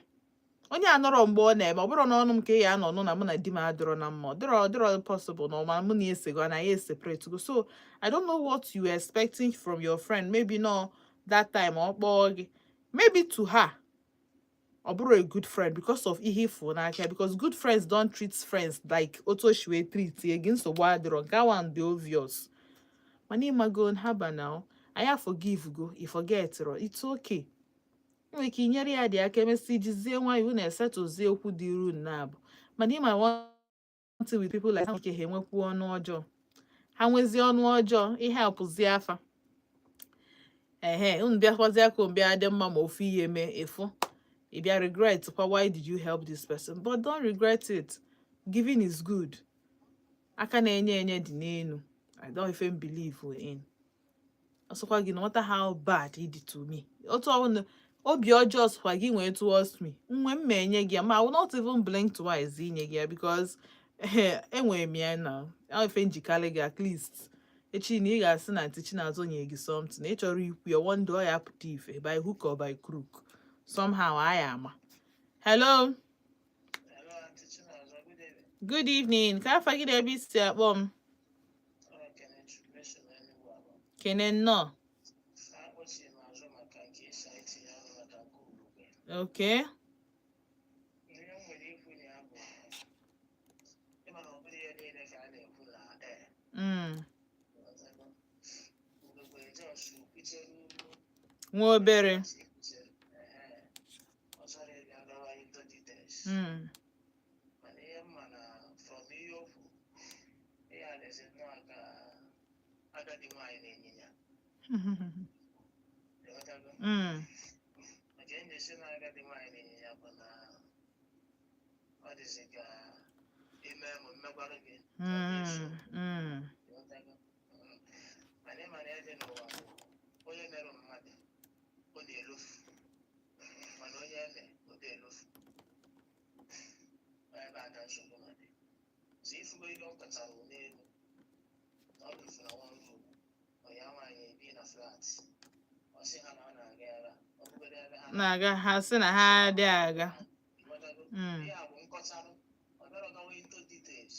Onye anọrọ mgbe ọ na-eme, ọ bụrụ na ọnụ m ka ị ya anọ nụ na mụ na di m adịrọ na mma, ọ dịrọ possible na ọma mụ na esego na ya separate go. So I don't know what you were expecting from your friend. Maybe no that time ọ kpọọ gị, maybe to her ọ bụrụ a good friend because of ihe ịfụ n'aka, because good friends don't treat friends like otu o si wee treat gị. Nsogbu adịrọ, nke one dị obvious, mana ịmago haba now, anyị forgive go, i forget ro, it's okay. Nwere ike inyere ya dị aka, emesịa ijizie nwayọ unu esetụzie okwu dị iru na-abụ. Mana ịma one thing with people like ha, nke ha enwekwu ọnụ ọjọọ, ha nwezie ọnụ ọjọọ, ihe apụzie afa ehe unu bịakwazie ka mbịa dị mma, ma ofu ihe mee efu ị bịa regret kwa, why did you help this person? But don't regret it. Giving is good. Aka na-enye enye dị n'elu. I don't even believe in ọsọkwa gị, no matter how bad it dị to me, otu ọbụla obi ọjọọ sọkwa gị nwee towards me, nwe m ma enye gị ya, ma I will not even blink twice inye gị ya, because enwere m ya na ife njikarị gị. At least echi na ị ga-asị na Aunty Chinazọ nye gị something ị chọrọ ikwu ya, one day ọ ya apụta ife by hook or by crook, somehow anyị ama. Hello. Hello, Aunty Chinazọ. Good evening. Good evening. Ka afa gị na ebe isi akpọ m? Ọ Kene Chukwuesi na Enugu Aba. Kene, nnọọ. Akpọchiri m azụ maka nke esi anyị tinye ọnụ maka nke ugogbe. Ihe m nwere ikwu na ya bụ, ịma na ọ bụrụ ihe niile ka a na-ekwu na air. Ghọtago? Ugogbe just kwuchere Nwa obere. Kwuchere. Ehe. Ọ chọrọ ịbịa gawa into details. Mana ihe m ma na from ihe o kwuru, ihe a dịzị nnọọ ka agadi nwaanyị na ịnyịnya. Ịghọtago? Mm. Maka enyi si na agadi nwaanyị na ịnyịnya bụ na ọ dịzị ka Ime m mmegwarụ gị, ọ na-eso. Ịghọtago? Mana ị ma na ede n'ụwa bụ onye merụ mmadụ, ọ na-elofu, mana onye eme, ọ na-elofu. Ọ ebe a ka nsogbu na dị. So ifugo ihe ọ kọchara n'elu na ọ lụfu na one room, ọ ya nwaanyị ebi na flat, ọ sị ha na ọ na-aga ebe a, ọ bụgodo ebe ha Na-aga, ha sị na ha adịghị aga. Ịghọtago? Mm. Ihe a bụ nkọcharụ, ọ bịara gawa into details.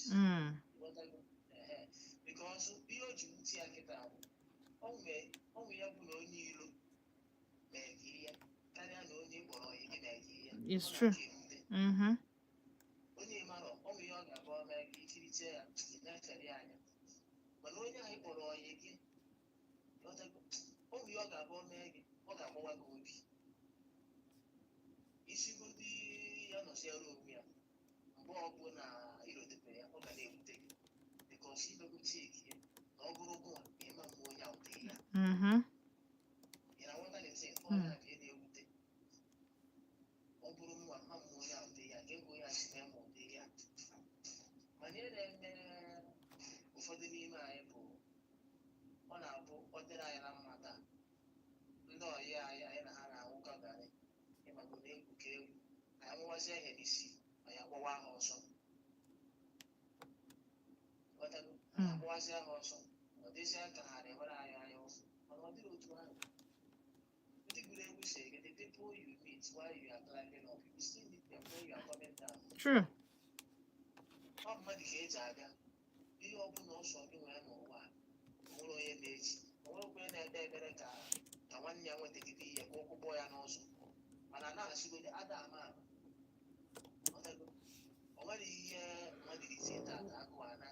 Ịghọtago? Ehe. Because ihe o ji wute ya kịta bụ onwe ya bụ na onye ilo mee gị ihe karịa na onye kpọrọ ọyị gị mee gị ihe. It's Ọ true. na-aka ewute. Onye marọ onwe ihe ọ ga-abụ o mee gị, ikiriche ya, ị na-efere ya anya, mana onye ahụ kpọrọ ọyị gị, ịghọtago? Onwe ihe ọ ga-abụ o mee gị, ọ ga-agbawa gị obi. Isigodi ya nọsiara onwe ya, mgbe ọbụla irotetere ya, ọ ga na-ewute gị, because imego cheki ya na ọ bụrụ gụnwa na ịma mgbe onye ahụ dị ya. Ị na-aghọta the thing? Ọ ya ka ị na-ewute. Ọ bụrụ mma mma mgbe onye ahụ dị ya ka ego ya si mee ma ọ dị ya. Mana ihe na-eme ụfọdụ n'ime anyị bụ ọ na-abụ ọ dịrị anyị na mma taa, ndị ọyị anyị, anyị na ha na-anwụkọ garị, ịmago, na egwu ka egwu, anyị nwụwazie ihe n'isi, anyị agbawa ha ọsọ. Ghọtago? Anyị agbawazie ha ọsọ, ọ dịzie ka ha na-enwere anyị anya ụfụ, mana ọ dịrị otu ahụ. Ndị gụrụ egwu si gị, "The people you meet while you are climbing up, you still meet them when you are coming down." True. Ọ mmadụ ka eji aga. Ihe ọbụla ọsọ gị nwee n'ụwa a, o nwere onye na-echi, o nwekwa onye na-ekpe ekpere ka nwanne ya nwetagide ihe ka ụkwụ kpọọ ya n'ụzọ, mana na-asịgodi ada ama ama. Ghọtago? O nwere ihe mmadụ rizie tata agụ ana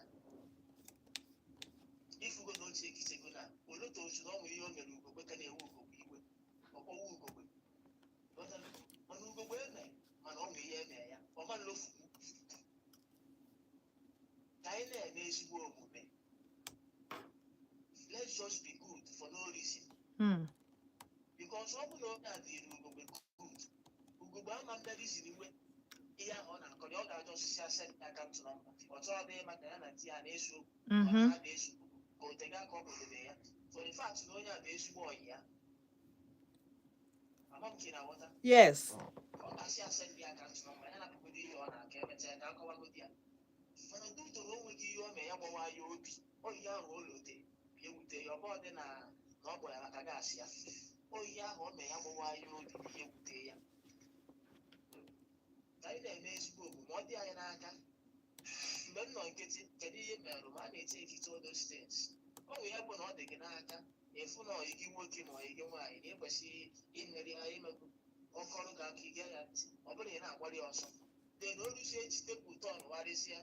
ifugo na ochie ekichego na olotozu na ọ nwere ihe o mere ugogbe ka na-ewe ugogbe iwe, ọkpọwa ugogbe. Ghọtago? Mana ugogbe eme, mana ọ nwere ihe eme ya, ọma nlofu. Ka anyị na-eme ezigbo omume. Let's just be good for no reason, because ọ bụ na onye a dịrị ugogbe good, ugogbe ama mbịa reason iwe ihe ahụ ọ na-akọrọ, ọ ga-ajọ osisi asend account number. Ọ chọrọ dị maka ya na di ya na-eso okwu, ọ na ha na-eso ka o tega aka ọ kpọdebe ya, for the fact na onye a bụ ezigbo ọyị ya. Ama m ka ị na-aghọta. Yes. Ọ ga-asị asend ya account number, ya napụgodo ihe ọ na-aka, emechaa ka akọwagodi ya. Mana dutoro onwe gị, ihe o mee ya gbawa ya obi, oyi ahụ o lote ya ewute ya. Ọbọ dị na ọ kpọrọ ya maka gaasị ya, oyi ahụ o mee ya gbawa ya obi na ihe ewute ya. Ka anyị na-eme ezigbo omume, ọ dị anyị n'aka. Mgbe m nọ nkịtị, kedu ihe merụ ma a na-eti ekite all those things? Ọ nwere ya bụ na ọ dị gị n'aka ịfụ na ọyị gị nwoke ma ọyị gị nwaanyị na ịkwesịghị imeri ha, imegbu ọkọrọ gị aka, ige ya ntị. Ọ bụrụ na ị na-agbara ya ọsọ, then o ruzie echi, tepụ tọn warịsịa,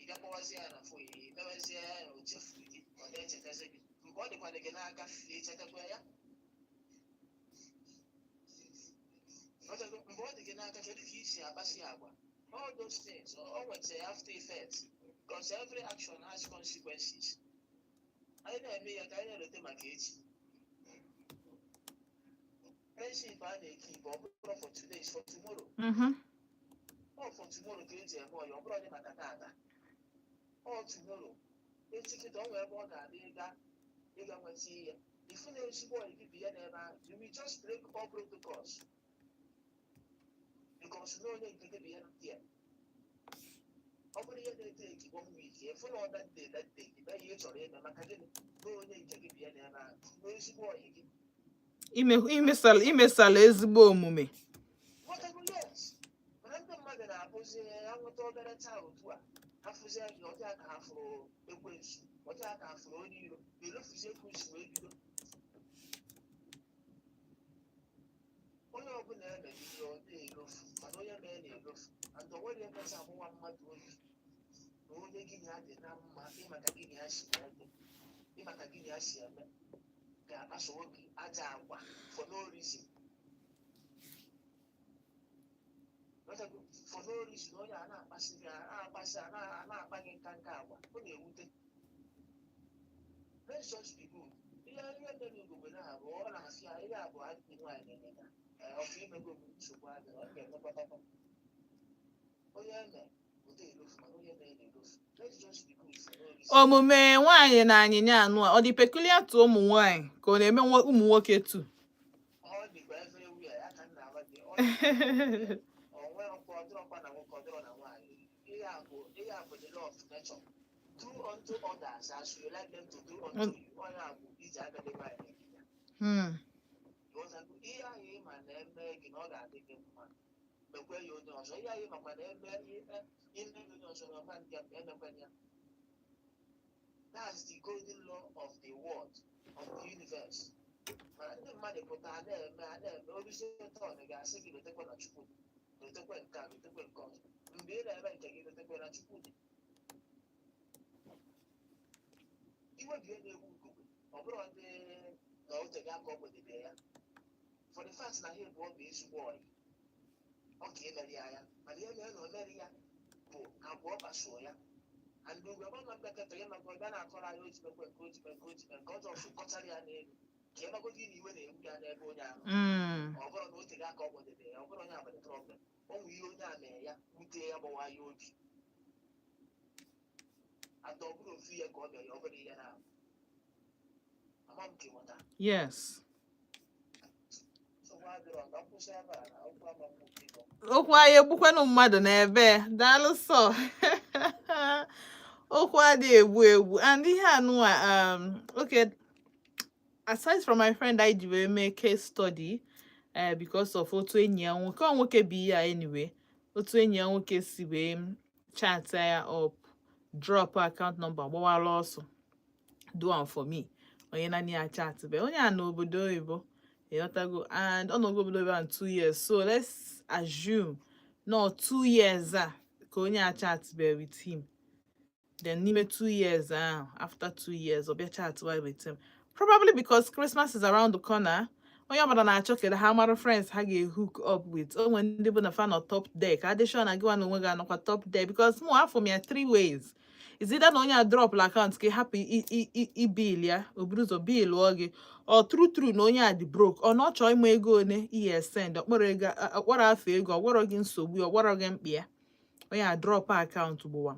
ị ga kpọwazie ya na phone, ị mewezie ya na o chefuru gị, ọ na-echetazi gị mgbe ọ dịkwana gị n'aka na ichetakwa ya. Mgbe ọ dị gị n'aka, kedu ka i si akpasi agwa? All those things, ọ nweta after effect, because every action has consequences. Anyị na-eme ya ka anyị na-elote maka echi. Friendship a na-eke ibe, ọ bụrụ for today is for tomorrow. Ọ for tomorrow ka eji eme ọya, ọ bụrụ dị maka tata, ọ tomorrow, echi kịta, ọ nwere ebe ọ ga-adị ịga nweta ihe ifu na ezigbo ọyị gị bi ya n'ebe ahụ. You will just break all protocols because na onye nke gị bụ ya dị ya. Ọ bụrụ ihe na-ete eki one week, efu na ọ that day ime ihe ị chọrọ ime. Maka gịnị? Na onye nke gị bi ya n'ebe ahụ, na ezigbo ọyị gị. Imesala ezigbo omume. Nwetago? Yes, mana ndị mmadụ na-abụzi ha nweta obere taa otu a, ha fụzie gị, ọ dị ka ha fụrụ ekwensu, ọ dị ka ha fụrụ onye iro, elofuzie ekwensu wee bido. Onye ọbụla emere ihe, ọ dị elofu, mana onye mee na-elofu, and o nwere emesa agbụwa mmadụ obi na onye gị na ya dị na mma, ịmaka gị na ya si eme, ịmaka gị na ya si eme, ga-akpaso obi aja agwa for no reason. For no reason, onye a na-akpasị gị, a na-akpasị, a na-akpa gị nka nka agwa, ọ na-ewute. Let's just be good. Ihe mere ugogbe na-abụ ọ na-asị ya ihe abụọ adịghị nwaanyị na-eme na ọfụ imego m, nsogbu adịghị, ọ ga-emekọtakwa onye eme. Ụdị elofu, mana onye mere na-elofu. Let's just be good for no reason. Omume nwaanyị na anyịnya anụ a, ọ dị peculiar to ụmụ nwaanyị ka ọ na-eme ụmụ nwoke too? Ọ dịkwa everywhere ya ka m na-agwa gị. Ọ dị onwe ọkwa, ọ dịrọkwa na nwoke, ọ dịrọ na nwaanyị. Ihe a bụ the law of nature: do unto others as you like them to do unto you. Onye a bụ iji agadi nwaanyị na-eme ya. Ịghọtago? Ihe ahụ ị ma na-eme gị na ọ ga-adị gị mma, mekwe ya onye ọzọ. Ihe ahụ ị makwa na-eme ime onye ọzọ na ọma ndị ya, emekwana ya. That's the golden law of the world, of the universe. Mana ndị mmadụ pụta, a na-eme, a na-eme oruzie turn ga-asị gị lotekwe na Chukwu dị, lotekwe nke a, lotekwe nke ọzọ. Mgbe ị na-eme nke gị, lotekwe na Chukwu dị. Iwe bụ ihe na-egbu ugogbe. Ọ bụrụ ndị na o teghị aka ọ kpọdebe ya, for the fact na ha ebu ọ bụ ezigbo ọyị, ọ ga-emeri ya ya. Mana ihe mere na o meri ya bụ agwa ọ kpasuo ya. And ugwu ebe ọ nọ mbekọta ya maka ọbịa na-akọrọ anyị o ji mekwe nke o ji mee nke o ji mee nke ọjọọ, so kọchara ya n'elu ka ị magodo na iwe na-egbu ya n'ebe onye ahụ. Ọ bụrụ na o teghị aka ọ kpọdebe ya, ọ bụrụ onye agbata problem, o nwere ihe onye a mere ya wute ya, gbawa ya obi. And ọ bụrụ ofu ihe ka ọ mere ya, ọ bụrụ ihe na ama m ka ịghọta. Yes. Nsogbu adịrọ, ka m kwụsị ebe a na okwu ama m biko. Okwu anyị egbukwanụ mmadụ n'ebe. Daalụ sọ. Okwu adịghị egbu egbu. And ihe anụwa, okay, aside from my friend anyị ji wee mee case study, because of otu enyi ya nwoke, ọ nwoke bụ ihe a anyway, otu enyi ya nwoke si wee chat ya up, drop account number, gbawara ọsọ, do am for me. Onye naanị ya chat be onye a n'obodo oyibo, ịghọtago? And ọ nọgo obodo oyibo and 2 years, so let's assume no 2 years a ka onye a chat be with him. Then n'ime 2 years ahụ, after 2 years, ọ bịa chat with him, probably because Christmas is around the corner. Onye ọbụla na-achọ kedu ha mara friends ha ga-hook up with. O nwere ndị bụ na fa nọ top deck, adị sure na gịwa na onwe gị anọkwa top deck, because mụ afọ m ya three ways: is either na onye a drop account ka ị hapụ i bill ya, o buru ụzọ bill gị, ọ true true na onye a dị broke, ọ na ọ chọọ ịma ego one ihe send, ọkpọrọ ego, ọkpọrọ afọ ego, ọgbọrọ gị nsogbu, ọgbọrọ gị mkpi ya, onye a drop account gbụwa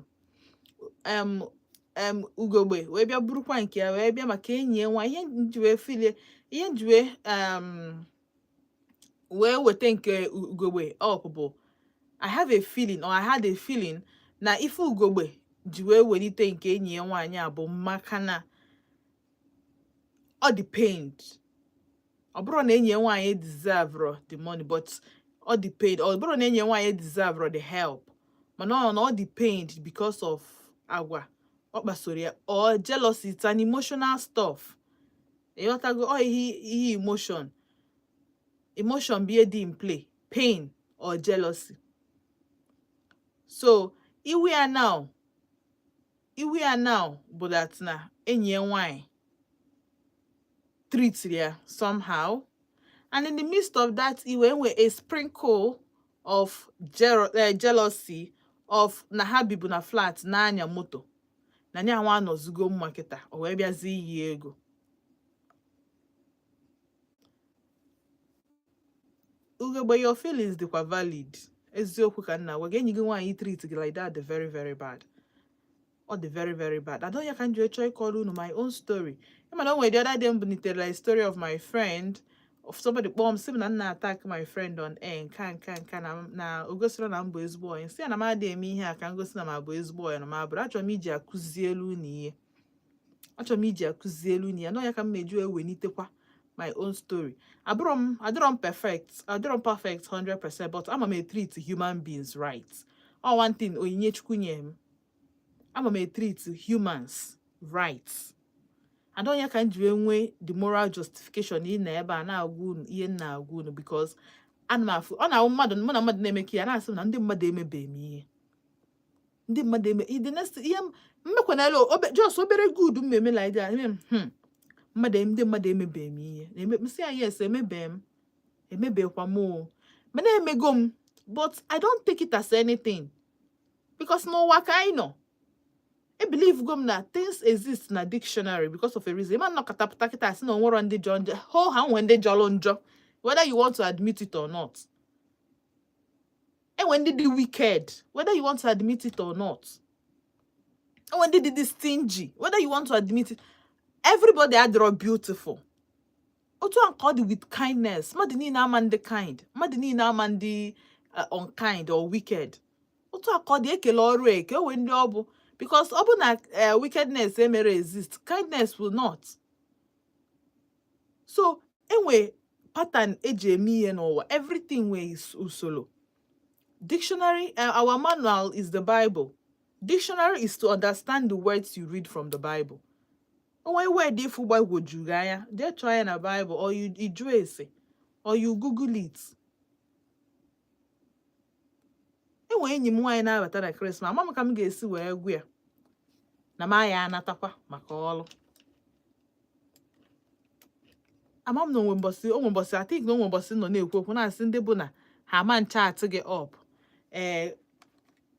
ugogbe wee bịa burukwa nke ya wee bịa maka enyi ya nwa. Ihe nji wee filie, ihe nji wee wee weta nke ugogbe up bụ I have a feeling, or I had a feeling, na ife ugogbe ji wee welite nke enyi ya nwaanyị a bụ maka na ọ dị pained. Ọ bụrụ na enyi ya nwaanyị deserve the money, but ọ dị pained. Ọ bụrụ na enyi ya nwaanyị deserve the help, mana ọ na ọ dị pained because of agwa ọ kpasoro ya or jealousy. It's an emotional stuff, ịghọtago? Ọ ihe emotion bụ ihe dị in play, pain or jealousy. So iwe ya now bụ that na enyi ya nwanyị treat ya somehow, and in the midst of that iwe, enwe a sprinkle of jealousy of na ha bibu na flat na-anya moto, na nya nwa anọzigo mma kịta, o wee bịazie iyi ego. Ugegbe, your feelings dịkwa valid. Eziokwu ka nna gwa gị, enyi gị nwaanyị treat gị like that dị very very bad. Ọ dị very very bad. Adọ ya ka m ji wee chọọ ịkọrọ unu my own story. Ịma na o nwere the other day m bunitere like story of my friend, of somebody kpọọ m sị m na m na-attack my friend on air, nka nka nka na o gosiro na m bụ ezigbo onye, sị ya na m adịghị eme ihe a ka m gosi na m abụ ezigbo onye, na m abụrụ. Achọrọ m iji akụzielu unu ihe, achọrọ m iji akụzielu unu ya nọ ya ka m meju ewelitekwa my own story. Abụrọ m, adịrọ m perfect, adịrọ m perfect 100%, but ama m treat human beings right. Ọ one thing onyinye Chukwu nye m, ama m treat humans right. Ada onye ka m ji wee nwee the moral justification ị na ebe a na-agwa unu ihe m na-agwa unu, because ana m afụ ọ na-awụ mmadụ, mụ na mmadụ na-eme ka ya na-asị m na ndị mmadụ emebeghị m ihe, ndị mmadụ eme the next ihe m mmekwanala obe just obere good m eme like that, eme m mmadụ, ndị mmadụ emebeghị m ihe na-eme m, sị ya yes, emebeghị m, emebekwa m o, mana emego m, but I don't take it as anything, because n'ụwa ka anyị nọ, e believe go m na things exist na dictionary because of a reason. Ịma nnọkọta pụta kịta sị na onwero ndị jọ njọ, ho ha nwee ndị jọrọ njọ, whether you want to admit it or not. Enwe Enwe ndị dị wicked, whether you want to admit it or not. Enwe ndị dị stingy, whether you want to admit it. Everybody adịrọ beautiful. Otu a nke ọ dị with kindness. Mmadụ niile ama ndị kind, mmadụ niile ama ndị unkind or wicked. Otu a ka ọ dị. Ekele ọrụ eke onwe ndị ọ bụ, because ọ bụ na wickedness emere exist, kindness will not. So enwe pattern eji eme ihe n'ụwa. Everything nwere usoro. Dictionary, our manual is the Bible. Dictionary is to understand the words you read from the Bible. Onwe word ifu gbagwojuru gị anya, jee chọọ ya na Bible, or you ịjụ ese, or you Google it. Enwe enyi m nwaanyị na-abata na Christmas. Ama m ka m ga-esi wee gwu ya na m aya anatakwa maka ọrụ. Ama m na onwe mbọsị, onwe mbọsị, I think na onwe mbọsị nọ na-ekwu okwu na-asị ndị bụ na ha ama nchat gị up. Ee,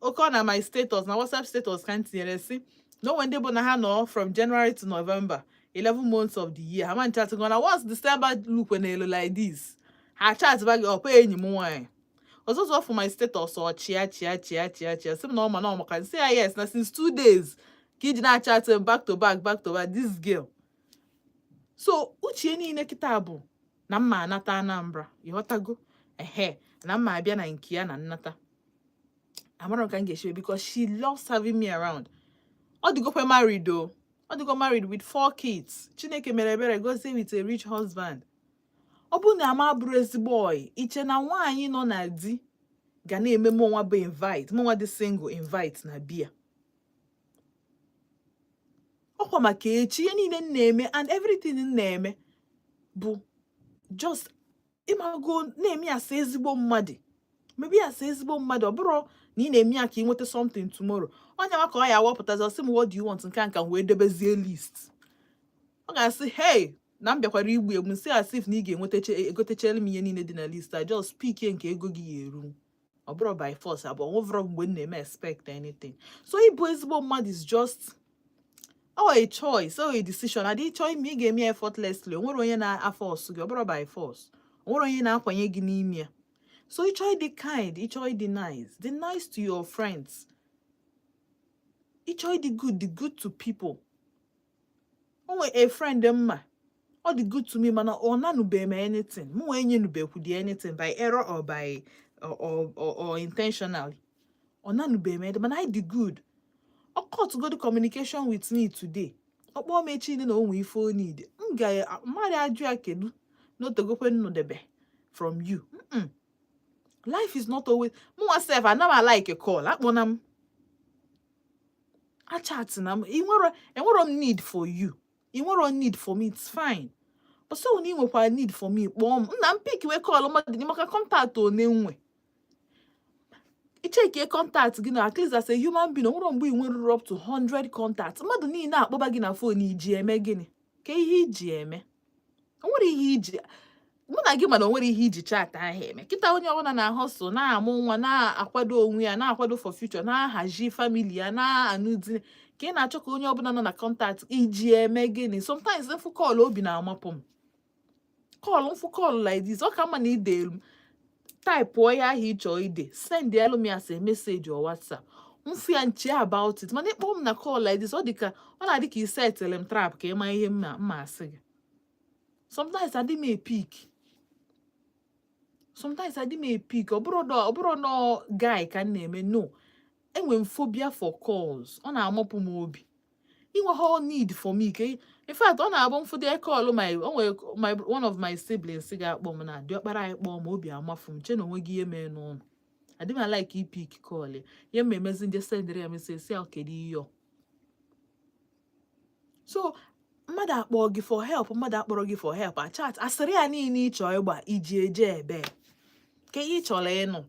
oke ọ na my status na WhatsApp status ka m tinyere si na onwe ndị bụ na ha nọ from January to November, 11 months of the year, ha ma nchat gị. Na once December lukwe n'elu like this, ha chat ba gị up. Enyi m nwaanyị ọzọzọ for my status, ọ chịa chịa chịa chịa chịa, sị m na ọ ma na ọ maka nsị ya yes, na since 2 days ka iji na-achat m back to back, back to back, this girl. So uche niile kịta bụ na mma anata Anambra, ịghọtago? Ehe, na mma abịa na nke ya na nnata. Amara m ka m ga-esi, because she loves having me around. Ọ dịgokwe married o, ọ dịgo married with four kids. Chineke mere ebere gozie with a rich husband. Ọ bụrụ na ama abụrụ ezigbo ọyị, iche na nwaanyị nọ na di ga na-eme mụnwa bụ invite, mụnwa dị single invite na bia? Ọkwa maka echi. Ihe niile m na-eme and everything m na-eme bụ just ịmago na-eme ya asa ezigbo mmadụ, mebe ya asa ezigbo mmadụ. Ọ bụrụ na ị na-eme ya ka ị nweta something tomorrow, onye nwa ka ọ ya awọpụtazi, ọsị m, "What do you want?" Nke a nka m wee debezie list. Ọ ga-asị, "Hey," na m bịakwara igbu egbu nsị, as if na ị ga-enwetache egotechara m ihe niile dị na list a. Just pick nke ego gị ya eru. Ọ bụrụ by force abụọ nwevọrọ mgbe m na-eme expect anything. So ịbụ ezigbo mmadụ is just oh a choice, oh a decision. Adị ịchọ ime, ị ga-eme ya effortlessly. O nwere onye na-afọ ọsụ gị, ọ bụrụ by force. O nwere onye na-akwanye gị n'ime ya. So ịchọ ịdị kind, ịchọ ịdị nice, dị nice to your friends. Ịchọ ịdị good, dị good to people. O nwere a friend mma, ọ dị good to me, mana ọ nanụbeghị m anything. Mụ nwee enyenubekwu dị anything by error or by or intentionally. Ọ nanụbeghị m anything, mana anyị dị good. Ọ cut good communication with me today, ọ kpọọ m echi niile na o nwee ife o need, m ga mmadụ ajụ ya kedu n'otegokwe nnụdebe from you. Life is not always. Mụnwa sef, ana m like call. Akpọna m, achat na m. Enwero m need for you, ị nwero need for me, it's fine. But so na ị nwekwara need for me, kpọọ m nna m pick wee call mmadụ dị maka contact one nwe. Ichekie contact gị na at least as a human being, o nwere mgbe ị nweruru up to 100 contacts. Mmadụ niile akpọba gị na phone, iji eme gịnị? Ka ihe iji eme? O nwere ihe iji mụ na gị, mana o nwere ihe iji chat ahụ eme kịta. Onye ọbụla na-ahustle, na-amụ nwa, na-akwado onwe ya, na-akwado for future, na-ahazi family ya, na-anụ di, ka ị na-achọ ka onye ọbụla nọ na contact iji eme gịnị? Sometimes mfụ call, obi na-amapụ m. Call, mfụ call like this, ọ ka mma na ide elu m typeụọ ya ahụ ị chọọ ide, send elu m ya as a message or WhatsApp. Mfụ ya, nche about it. Mana ịkpọ m na call like this, ọ dị ka ọ na-adị ka isetịlị m trap ka ị ma ihe m na mma asị gị. Sometimes adị m epick, sometimes adị m epick. Ọ bụrụ nọ guy ka m na-eme, no. Enwe m phobia for calls. Ọ na-amapụ m obi inwe whole need for me ka in fact, ọ na-abụ mfụdị call my, o nwere my, one of my siblings ga-akpọ m na diọkpara anyị kpọọ m, obi amafu m, che na onwe gị ihe mee n'ụlọ. Adị m like ipick call ya. Ihe m emezi, nje sendịrị ya message si ya, "Kedu ihe ọ?" So mmadụ akpọ gị for help, mmadụ akpọrọ gị for help, a chat asịrị ya niile ị chọọ ịgba, iji eje ebe ka ihe ị chọrọ ịnụ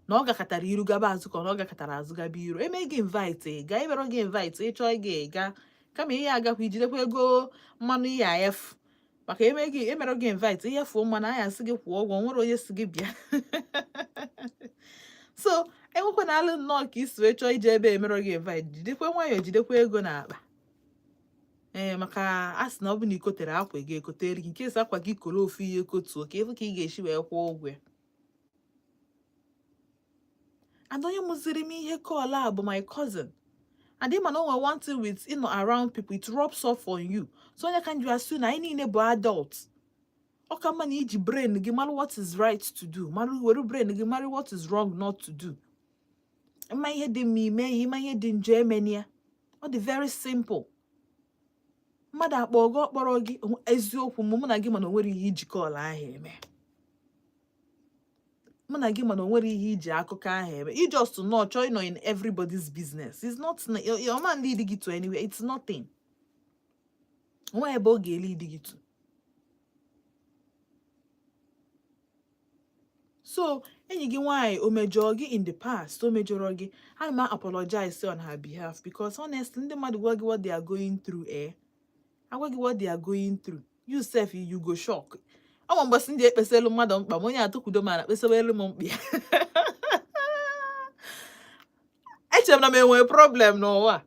na ọ gakọtara iru gaba azụ, ka ọ na ọ gakọtara azụ gaba iru. Eme gị invite, ị ga. Emere gị invite, ị chọọ ịga, ị ga. Kama ihe agakwa ijidekwa ego mmanụ ihe efu maka eme gị, emere gị invite, ihe fuo mmanụ anya sị gị kwụọ ụgwọ. Nwere onye si gị bịa. So enwekwana alụ nnọọ ka isi wee chọọ ije ebe emere gị invite. Jidekwa nwayọọ, jidekwa ego n'akpa. Ee, maka a sị na ọ bụ na ikotere akwa, ị ga-ekotere gị nke esi akwa gị koro ofu ihe kotuo ka ịfụ ka ị ga-esi wee kwụọ ụgwọ ya. And onye mụziri m ihe call a bụ my cousin. And ịma na o nwere one thing with ịnọ around people, it rubs off on you. So onye ka m ji asị na anyị niile bụ adult, ọ ka mma na iji brain gị mara what is right to do, mara were brain gị mara what is wrong not to do. Ịma ihe dị mma, ime ya. Ịma ihe dị njọ, emeni ya. Ọ dị very simple. Mmadụ akpọ gị, ọkpọrọ gị, eziokwu mụ na gị, mana o nwere ihe iji call ahụ eme. Mụ na gị, mana o nwere ihe iji akụkọ ahụ eme. You just nọ chọọ ịnọ in everybody's business. It's not your man lead gị to anywhere. It's nothing. Nwa ebe ọ ga-lead gị to. So enyi gị nwaanyị, o mejọọ gị in the past, o mejọrọ gị, ana m apologize on her behalf, because honestly, ndị mmadụ gwa gị what they are going through, agwa gị what they are going through, you sef, you go shock. Ọ mgbe ndị ekpeselu mmadụ mkpa ma onye atụkwudo m ala kpesawelu m mkpa ya, echere m na m enwere problem n'ụwa,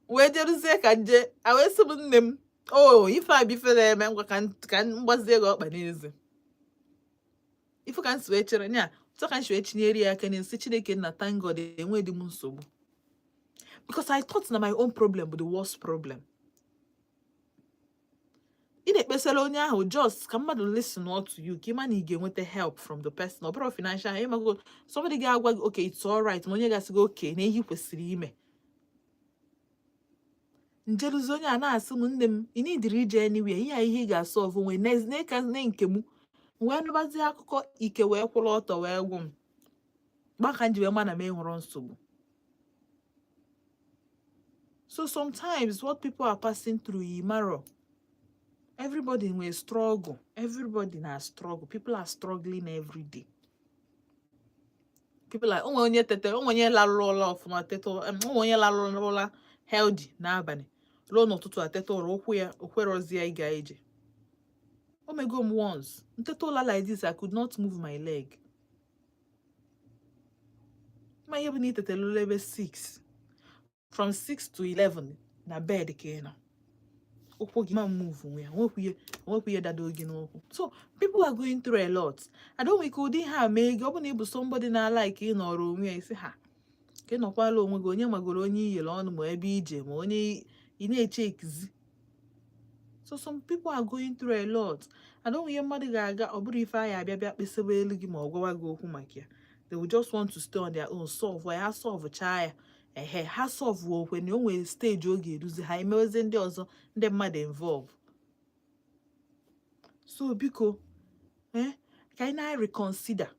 wee jeruzie ka nje a wee sị m, nne m, o ife a bụ ife na-eme. Ngwa, ka m gbazie gị ọkpa n'eze. Ife ka m si wee chere nya tọ ka m si wee chinyere ya aka n'isi. Chineke nna, thank God, enweghị m nsogbu, because I thought na my own problem bụ the worst problem. Ị na-ekpesara onye ahụ just ka mmadụ listen to you, ka ị ma na ị ga-enweta help from the person. Ọ bụrụ financial, ịmago somebody ga-agwa gị, "Okay, it's all right," ma onye ga-asị gị, "Okay," na ihe ị kwesịrị ime. Njeruzi, onye a na-asị m, nne m, ị nidiri ije anywhere, ihe a ihe ị ga-asolve onwe n'eka ne nke m. Wee nụbazie akụkọ ike wee kwụrụ ọtọ wee gwụ m gbaka m ji wee ma na m enwero nsogbu. So sometimes what people are passing through, imaro. Everybody nwere struggle. Everybody na struggle. People are struggling every day. People are, onwe onye tete, onwe onye larụrụ ụra ọfụma, tete, onwe onye larụrụ ụra healthy n'abalị, ruo n'ụtụtụ ateta ụra, ụkwụ ya okwerozie ịga ije. Omego m once, nteta ụla like this, I could not move my leg. Ma ihe bụ na itetara ụra ebe 6, from 6 to 11 na bed ka ị nọ, ụkwụ gị ma move nwe ya, nwekwu ihe dado gị n'ụkwụ. So people are going through a lot. I don't nwere ike ụdị ihe a mee gị. Ọ bụ na ị bụ somebody na-alike ịnọrọ onwe ya, isi ha ka ị nọkwala onwe gị, onye magoro onye iyere ọnụ, ma ebe ije, ma onye ị na-eche ekizi. So some people are going through a lot. I don't ihe mmadụ ga-aga, ọ bụrụ ife anyị abịa bịa kpesaba elu gị ma ọ gwawa gị okwu maka ya. They will just want to stay on their own, solve ya, ha solve chaa ya, ehe, ha solve okwe na o nwere stage ọ ga-eruzi, ha emewezie ndị ọzọ, ndị mmadụ involve. So biko, ka anyị na-reconsider,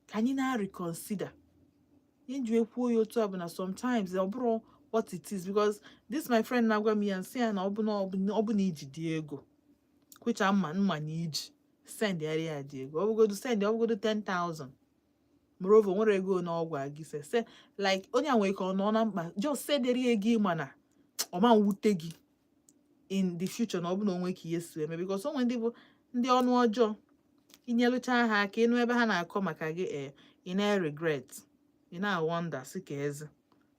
ka anyị na-reconsider. Ihe nji wee kwuo ya otu a bụ na sometimes ọ bụrụ what it is, because this my friend na-agwa m ya, nsị ya na ọ bụ na iji dị ego kwecha mma mma na iji send ya ya dị ego, ọ bụgodu send, ọ bụgodu 10,000. Moreover, nwere ego na ọgwụ gị se like onye a nwere ka ọ nọ na mkpa, just sendere ya ego, ịma na ọ ma nwute gị in the future na ọ bụ na onwe ka ihe si eme, because onwe ndị bụ ndị ọnụ ọjọọ, inyelụcha ha aka, ịnụ ebe ha na-akọ maka gị, ị na-regret, ị na-wonder sị ka eze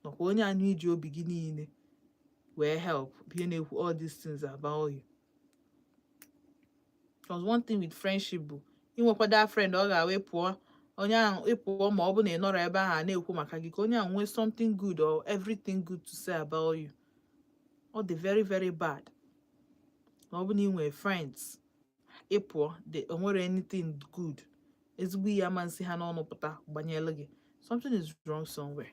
nọkwa onye anụ iji obi gị niile wee help bụ ihe na-ekwu all these things about you. Because one thing with friendship bụ inwekwa that friend ọ ga-awe pụọ, onye ahụ ịpụọ, ma ọ bụ na ị nọrọ ebe ahụ a na-ekwu maka gị, ka onye ahụ nwee something good or everything good to say about you. Ọ dị very very bad ma ọ bụ na ị nwee friends, ị pụọ, the o nwere anything good, ezigbo ihe ama nsị ha n'ọnụ pụta gbanyelu gị. Something is wrong somewhere.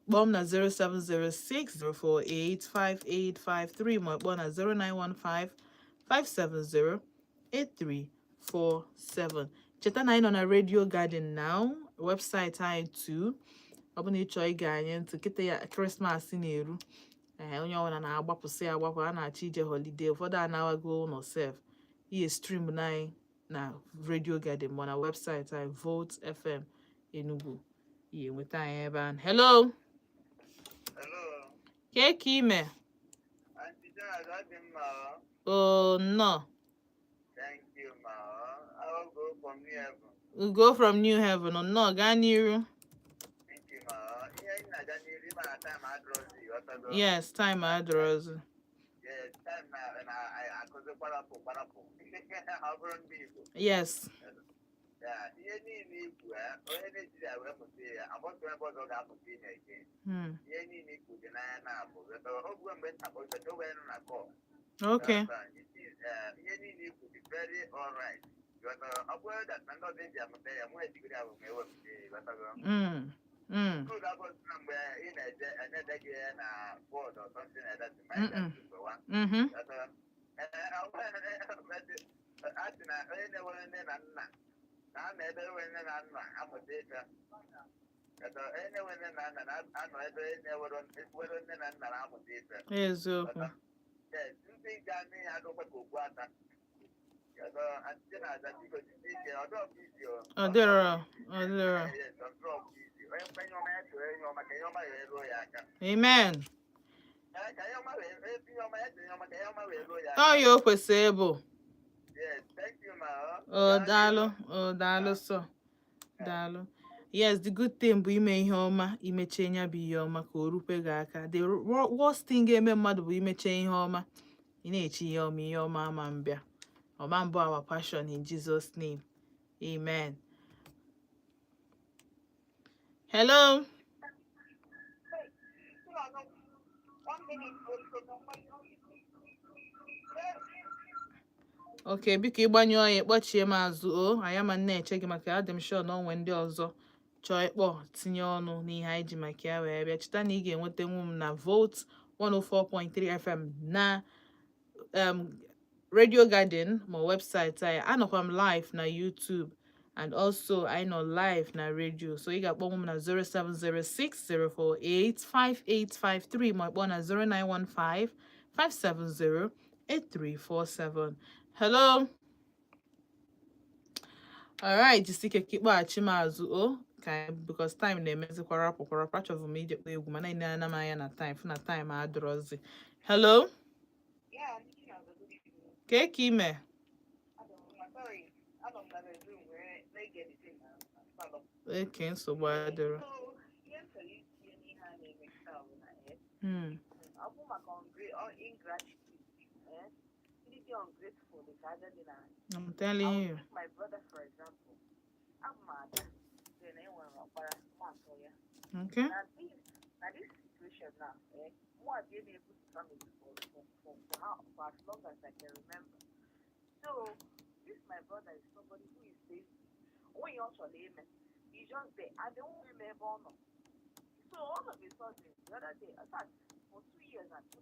Kpọọ m na 07060485853, ma kpọọ na 09155708347. Cheta na anyị nọ na Radio Garden now, website anyị too. Ọ bụ na ị chọọ ige anyị ntị kịta ya, Krismas na-eru, ee, onye ọbụla na-agbapụsị agbapụ, a na-achọ ije holiday, ụfọdụ anawago ụlọ sef, ihe stream na anyị na Radio Garden ma na website anyị, Volt FM Enugu, ihe nweta anyị ebe ahụ. Hello. Hello. Kee ka ime? Aunty Jazz, ọ dị mma ọ. Oh, nnọọ. Thank you, ma ọ. I will go from New Haven. Ugo from New Haven, nnọọ, gaa n'iru. Thank you, ma ọ. Ihe anyị na-aga n'iru, ịma na time adịrọzi, ghọtago? Yes, time adịrọzi. Yes, time na akụzi kwarapụ kwarapụ. Ọ bụrụ ndị Igbo. Ya, ihe niile ikwu, onye na-ejiri ya wee mụta ihe, agbọtụ ebe ọzọ ga-amụta ihe eke. Ihe niile ikwu dị n'anya na-abụ. Oge mgbe nta kpọchọcha oge nọ na kọọ. Ihe niile ikwu dị very alright. Ghọtara? Ọ bụrụ that na ndị ọzọ eji amụta ya, mụ ejigoro ya bụ ma ewepụta ya, ghọtago? School abụọ na mgbe ị na-eje enede gị ya na board or something like that, ma ị ga mgbe wa. Ghọtara? Ee, ọ bụrụ a sị na onye na-enwere nne na nna na anọ ebe enwere nne na nna amụta ife. Ghọtara? Onye na-enwe nne na nna na-anọ ebe nwere nne na nna na-amụta ife. Eziokwu. Yes, ndị ga-anụ ihe agụkwa ka ogbu ata. Ghọtara? Antị na-aza, biko jide ike, ọ dọọ izi o. Ọ dịrọ, ọ dịrọ. Yes, ọ dọọ izi. Onye kwenye ọma ya tụrụ ihe ọma ka ihe ọma wee ruo ya aka. Amen. Ee, ka ihe ọma wee ihe ọma ya tụrụ ihe ọma ka ihe ọma wee ruo ya aka. Ọ ya o kwesịrị ịbụ. Yes, thank you, ma. O daalụ, o daalụ sọ. Daalụ. Yes, the good thing bụ ime ihe ọma, imeche ya bụ ihe ọma ka o rukwe gị aka. The worst thing ga-eme mmadụ bụ imeche ihe ọma. Ị na-eche ihe ọma, ihe ọma ama mbịa. Ọma mbụ our passion in Jesus' name. Amen. Hello. One minute. Okay, biko ịgbanyụọ ya, ịkpọchie m azụ o. Anyị ama na-eche gị maka adị m sure na onwe ndị ọzọ chọọ ịkpọ tinye ọnụ n'ihe anyị ji maka ya wee bịa. Cheta na ị ga-enwetanwu m na Volt 104.3 FM na Radio Garden ma website anyị. Anọkwa m live na YouTube and also anyị nọ live na radio, so ị ga-akpọnwụ m na 0706 048 5853 ma kpọọ na 0915 570 8347. Hello. Alright, jisike ka ịkpọghachi m azụ o ka because time na-emezi kwarapụ kwarapụ. Achọbụ m ije kpọọ egwu mana ị na-ana m anya na time, fụ na time adịrọzi. Hello. Yeah, Chinazọ, good evening. Ka ka ime? Sorry, anọ m na bedroom were na-ege the thing na salon. Eke nsogbu adịrọ. So, ihe m chọrọ itinye n'ihe a na-eme taa bụ na ọ bụ maka ingratitude, ndị dị ungrateful dị ka aja dị na I'm telling I will you. take my brother for example. Abụ m ada, then enwere m ọkpara nwa atọ ya. Na this situation now, mụ abịa na-ebu the family for as long as I can remember. So this my brother is somebody who is lazy. Onye ọ chọrọ ime, he's just there and onwe m ebe ọ nọ. So all of a sudden, the other day, in fact, for 2 years and 2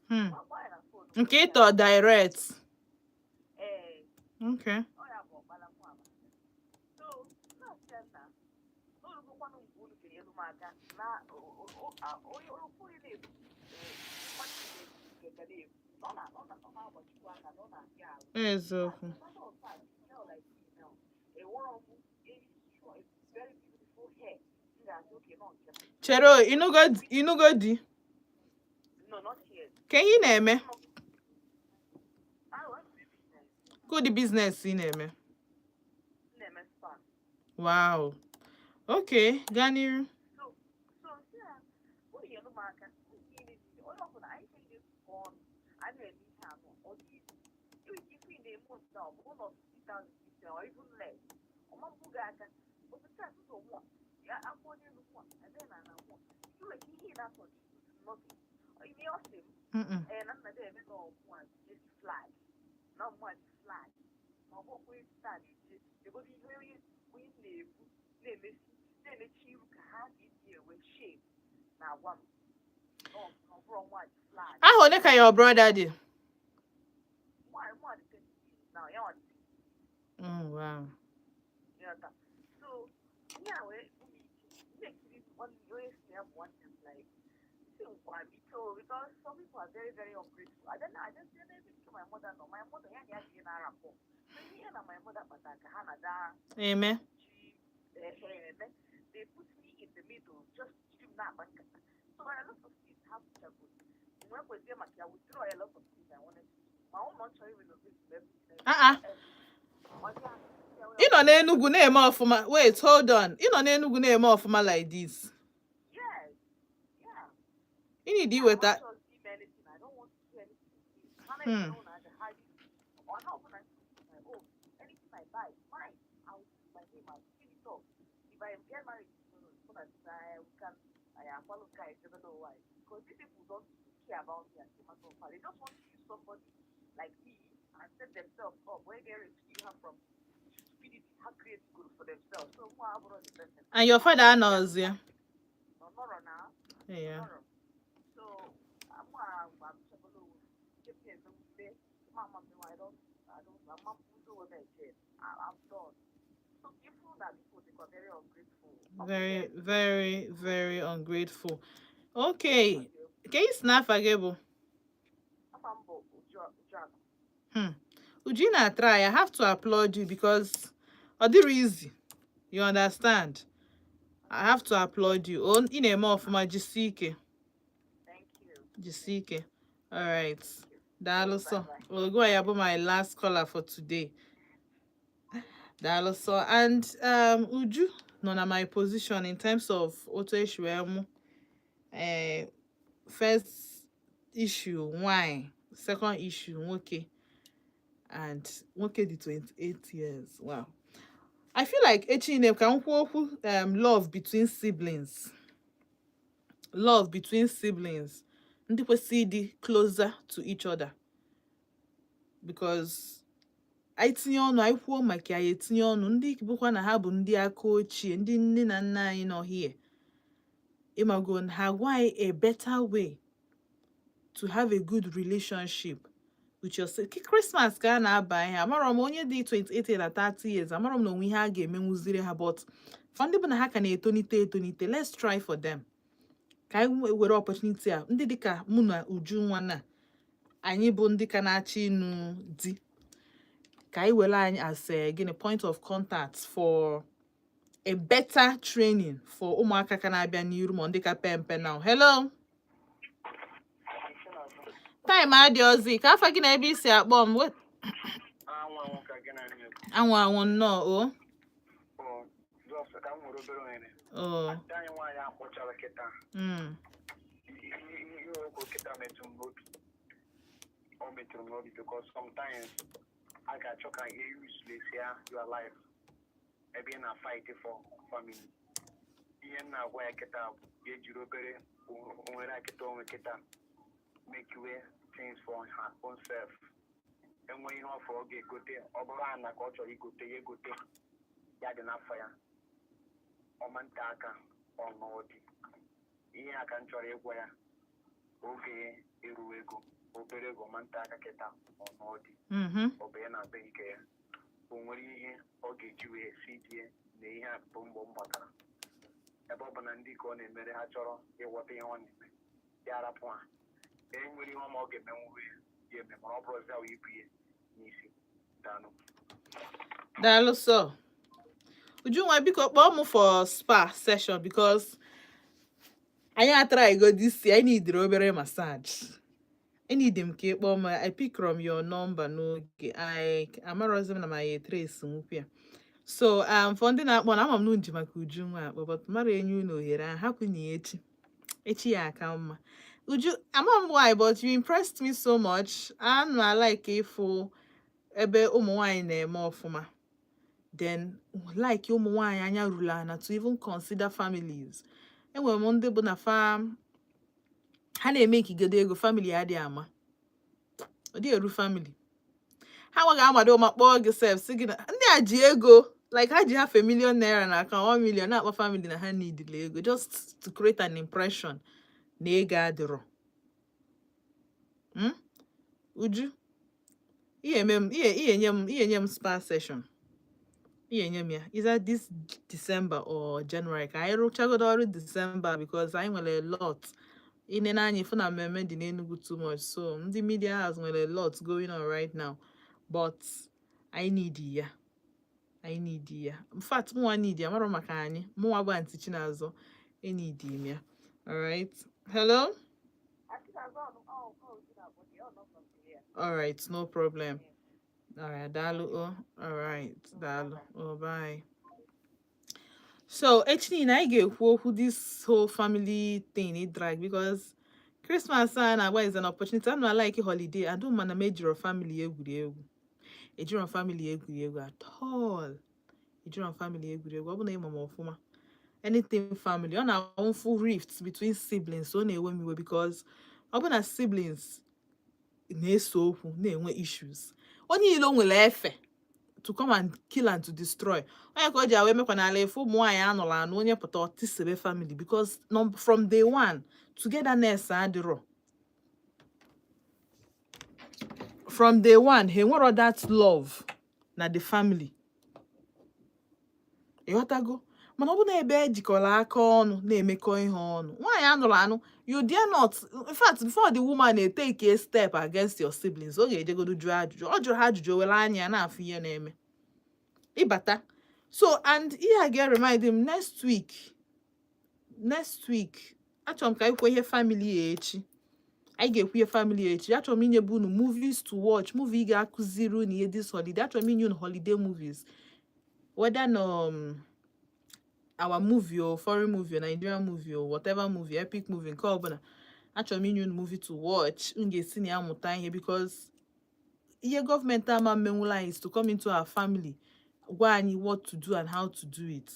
na-egwu na phone. Nke ịtọ direct. Ee. Ọ ya bụ ọkpara mụ ama. So na-asị ya na n'olugokwanụ mgbe unu ga-enyelu m aka na onye okwu onye na-ebu mmadụ na-ebu ga na-ebu ọ na-agbachikwa aka na ọ na-apịa ahụ. Eziokwu. As a matter of fact, girl like me now, enwere m a very beautiful hair m ga-asị oke nọ nke m. Chere o, ịnụgo di? No, not yet. Ka ihe ị na-eme? I want to do business. Ka ụdị business ị na-eme? M na-eme spa. Wow. Okay, gaa n'iru. So nsị a unu nyere m aka, unu niile dị onye ọbụla anyị niile zukọ ọnụ a na-eme ihe anọ, ọ dị izu enwere ike ife ị na-eme otu a, ọ bụrụ na 50,000 or even less, ọma mbụ gị aka otu a tụtụ mụọ ya akwụ n'elu mụọ ebe na na mụọ inwere ike ihe ị na-contribute nothing. Ihe ọ sị m ee na nna eme na ọmụa ji flag na ọmụa ji flag na ọbụkwa taa na-eche egodo ihe onye onye na-ebu na-emesi na-emechi iru ka ha ga-eji enwe shape na agwa m na ọ bụrụ nwa ji flag. Aha ole ka your brother dị? Nwa dị 20 years now, ya nwa dị Oh, wow. Ịghọta? So ihe a wee bụ m ike na-ekiri nwanne onye si na ya bụ nwanne m, like si nkwa biko, because some people are very, very ungrateful. I don't know, I just say ebe nke my mother nọ, my mother ya na ya dị na-arapụ. So ihe na my mother kpatara ka ha na-ada Eme. ji eme, they put me in the middle, just jiri m na-akpa nkata. So a lot of things ha kwuchago mgbe kwezie maka ya withdraw a lot of things I wanted to do. Ma ụlọ chọrọ renovate everything. Ah ah. Ị nọ n'Enugu na-eme ọfụma. Wait, hold on. Ị nọ n'Enugu na-eme ọfụma like this. Yes. Yeah. Ị need iweta. I don't want to do anything. I don't want to do anything. Oh, anything I buy is mine. I Give it up. If I get married tomorrow, so that we can I follow guys never know why. Because these people don't care about me as a matter of fact. They just want to use somebody like me and set themselves up when they rescue her from stupidity, ha create good for themselves. So mụ abụrụ the person. And your father anọzi ya? Ọ nọrọ na nọrọ. So mụ abụchabala onwe m. Nke m na-eme mama m, I don't, I'm not onwe m again. I'm done. So people that people, they are very ungrateful. Very, very, very ungrateful. Okay, ka ị si n'afa gị bụ? Afa m bụ Uju, Ujuakụ. Uju na try. I have to applaud you because ọ dịrị easy. You understand? I have to applaud you. O ị na-eme ọfụma, jisie ike. Thank you. Jisie ike. Alright. Daalụ sọ. Ogo ya bụ my last caller for today. Daalụ sọ. And Uju nọ na my position in terms of otu esi wee mụ. First issue nwanyị, second issue nwoke, and nwoke dị 28 years. Wow. I feel like echi niile ka m kwuo okwu love between siblings. Love between siblings. Ndị kwesịrị ịdị closer to each other. Because anyị tinye ọnụ, anyị kwuo maka ya, etinye ọnụ ndị bụkwa na ha bụ ndị aka ochie, ndị nne na nna anyị nọ here. Ịmago ha gwa anyị a better way to have a good relationship with your Christmas ka a na-aba ihe. Amarọ m onye dị 28 na 30 years, amarọ m na onwe ihe a ga-emenwuziri ha, but for ndị bụ na ha ka na-etonite etonite, let's try for them. Ka anyị were opportunity a, ndị dịka mụ na Uju nwa na anyị bụ ndị ka na-achọ ịnụ di, ka anyị were anyị as a gịnị, point of contact for a better training for ụmụaka ka na-abịa n'iru, ma ndị ka pe mpe now. Hello, time adị ọzọ. Ka afa gị na ebe isi akpọ m? Anwụ anwụ ka gị na na-ekwu. Anwụ anwụ, nnọọ o. O just ka m nwere obere ohere. O. Ada anyị nwaanyị akpọchara kịta. Ihe ihe okwu kịta metụrụ m n'obi. O metụrụ m n'obi because sometimes a ga-achọ ka e useless ya your life ebe ị na-fight for family. Ihe m na-agwa ya kịta bụ ya ejiri obere onwere akịta onwe kịta make things for her own self. Enwe ihe ọfọ ọ ga-egote, ọ bụrụ ana ka ọ chọrọ igote, ya egote ya dị n'afọ ya, ọma nte aka ọnọdụ. Ihe a ka m chọrọ ịgwa ya, oge eruo ego, obere ego ọma nte aka kịta ọnọdụ. Ọ bụ ya na be nke ya, o nwere ihe ọ ga-eji wee si die na ihe a bụ mbọ m gbatara, ebe ọ bụ na ndị ka ọ na-emere ha chọrọ ịghọta ihe ọ na-eme, ya arapụ ha. E nwere ihe ọma ọ ga-emenwu ya, ya eme, mana ọ bụrụzi ahụ ibu ya n'isi. Daalụ. Daalụ sọ. Ujunwa, biko kpọọ m for spa session because anyị atara ego this year. I need obere massage. I need m ka ị kpọọ m. I pick from your number n'oge. I amarọzi m na ma ya trace nwukwu ya. So for ndị na-akpọ na ama m na nji maka Ujunwa akpọ, but mara enye unu ohere ahụ, hapụ na ya echi. Echi ya aka mma. Uju, ama m why, but you impressed me so much. Ana m like ịfụ ebe ụmụ nwanyị na-eme ọfụma. Then like ụmụ nwanyị anya ruru ana to even consider families. Enwere m ndị bụ na fa ha na-eme ikigodo ego, family adịghị ama, ọ dịghị eru family ha nwa ga-amado ma kpọọ gị sef, sị gị na ndị a ji ego, like ha ji half a million naira na account, 1 million, na-akpọ family na ha need ego, just to create an impression na ego adịrọ. Uju, ihe eme m, ihe enye m spa session, ihe enye m ya either this December or January, ka anyị rụchagodo ọrụ December, because anyị nwere a lot. Ine anya ifu na mmemme dị n'Enugu too much, so ndị media house nwere a lot going on right now, but I need ya, I need ya. In fact, mụnwa need ya, mara maka anyị, mụnwa bụ Aunty Chinazọ, enid m ya. Alright, hello. Alright, no problem. Alright, daalụ o. Alright, daalụ o, bye. So echi niile anyị ga-ekwu okwu this whole family thing it drag, because Christmas a na-agba is an opportunity. I'm not like holiday. I don't mana m ejiro family egwuregwu, ejiro family egwuregwu at all. Ejiro m family egwuregwu. Ọ bụ na ịma m ọfụma, anything family, ọ na-awụ mfu rift between siblings, ọ na-ewe m iwe, because ọ bụ na siblings na-ese okwu, na-enwe issues, onye ilo nwere efe to come and kill and to destroy. Onye ka o ji awa emekwa n'ala efe ụmụ nwaanyị anụrụ anụ, onye pụta ọtisebe family, because from day one togetherness adịrọ. From day one ha enwero that love na the family, ịghọtago? Mana ọ bụ na ebe ejikọrọ aka ọnụ na-emekọ ihe ọnụ, nwaanyị anụrụ anụ, you dare not. In fact, before the woman na-take a step against your siblings, ọ ga-ejegodo jụọ ajụjụ. Ọ jụrụ ha ajụjụ, o were anya ya na-afụ ihe na-eme ịbata. So, and ihe a ga-remind m, next week, next week, achọrọ m ka anyị kwuo ihe family ya echi. Anyị ga-ekwu ihe family echi. Achọrọ m inyebu unu movies to watch, movie ga-akụziri unu ihe this holiday. Achọrọ m inye unu holiday movies, whether na our movie or foreign movie or Nigerian movie or whatever movie, epic movie, nke ọbụla. Achọrọ m inye unu movie to watch m ga-esi na ya mụta ihe, because ihe gọọmenti ama mmenwụla anyị is to come into our family, gwa anyị what to do and how to do it.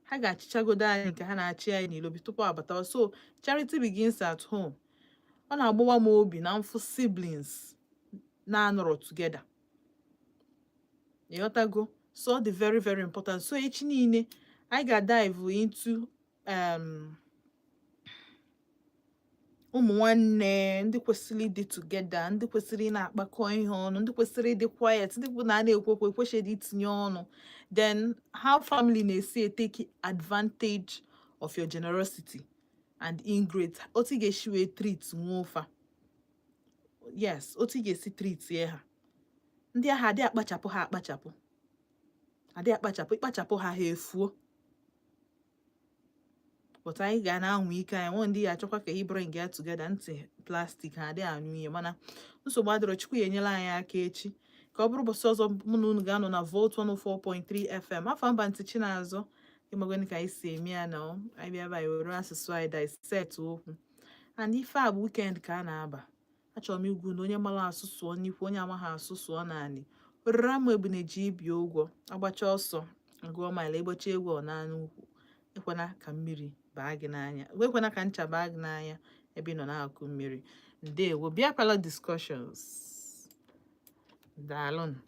Ha ga-achịchagodo anyị nke ha na-achị anyị n'ilo tupu abatawa. So charity begins at home. Ọ na-agbawa m obi na mfụ siblings na-anọrọ together, ịghọtago? So ọ dị very, very important. So echi niile anyị ga-dive into ụmụ nwanne ndị kwesịrị ịdị together, ndị kwesịrị ị na-akpakọ ihe ọnụ, ndị kwesịrị ịdị quiet, ndị bụ na a na-ekwu okwu ekwesịghị itinye ọnụ. Then how family na-esi take advantage of your generosity and ingrate, otu ị ga-esi wee treat nwa. Yes, otu ị ga-esi treat ye ha. Ndị agha adị akpachapụ ha akpachapụ, adị akpachapụ ịkpachapụ ha, ha efuo. But anyị ga na-anwa ike anyị nwe ndị ya achọkwa ka ị bring ya together. Ntị plastic ha adịghị anụ ihe, mana nsogbu adịrọ. Chukwu ya enyela anyị aka. Echi ka ọ bụrụ ụbọchị ọzọ mụ na unu ga-anọ na Volt 104.3 FM. Afọ mba ntị Chinazụ, ịmagwene ka anyị si eme ya na anyị bịa ebe anyị were asụsụ anyị dissect okwu. And ife a bụ weekend ka a na-aba. Achọrọ m igwu na onye mara asụ sụọ n'ikwu, onye amaghị asụ sụọ naanị oriri ama ebune ji ibi ụgwọ agbacha ọsọ gụọ mile, ịgbacha egwu ọ naanị ukwu. Ekwena ka mmiri baa gị n'anya, ekwena ka ncha baa gị n'anya ebe ị nọ na-akụ mmiri. Ndewo, bịa parlour discussions. Daalụnụ.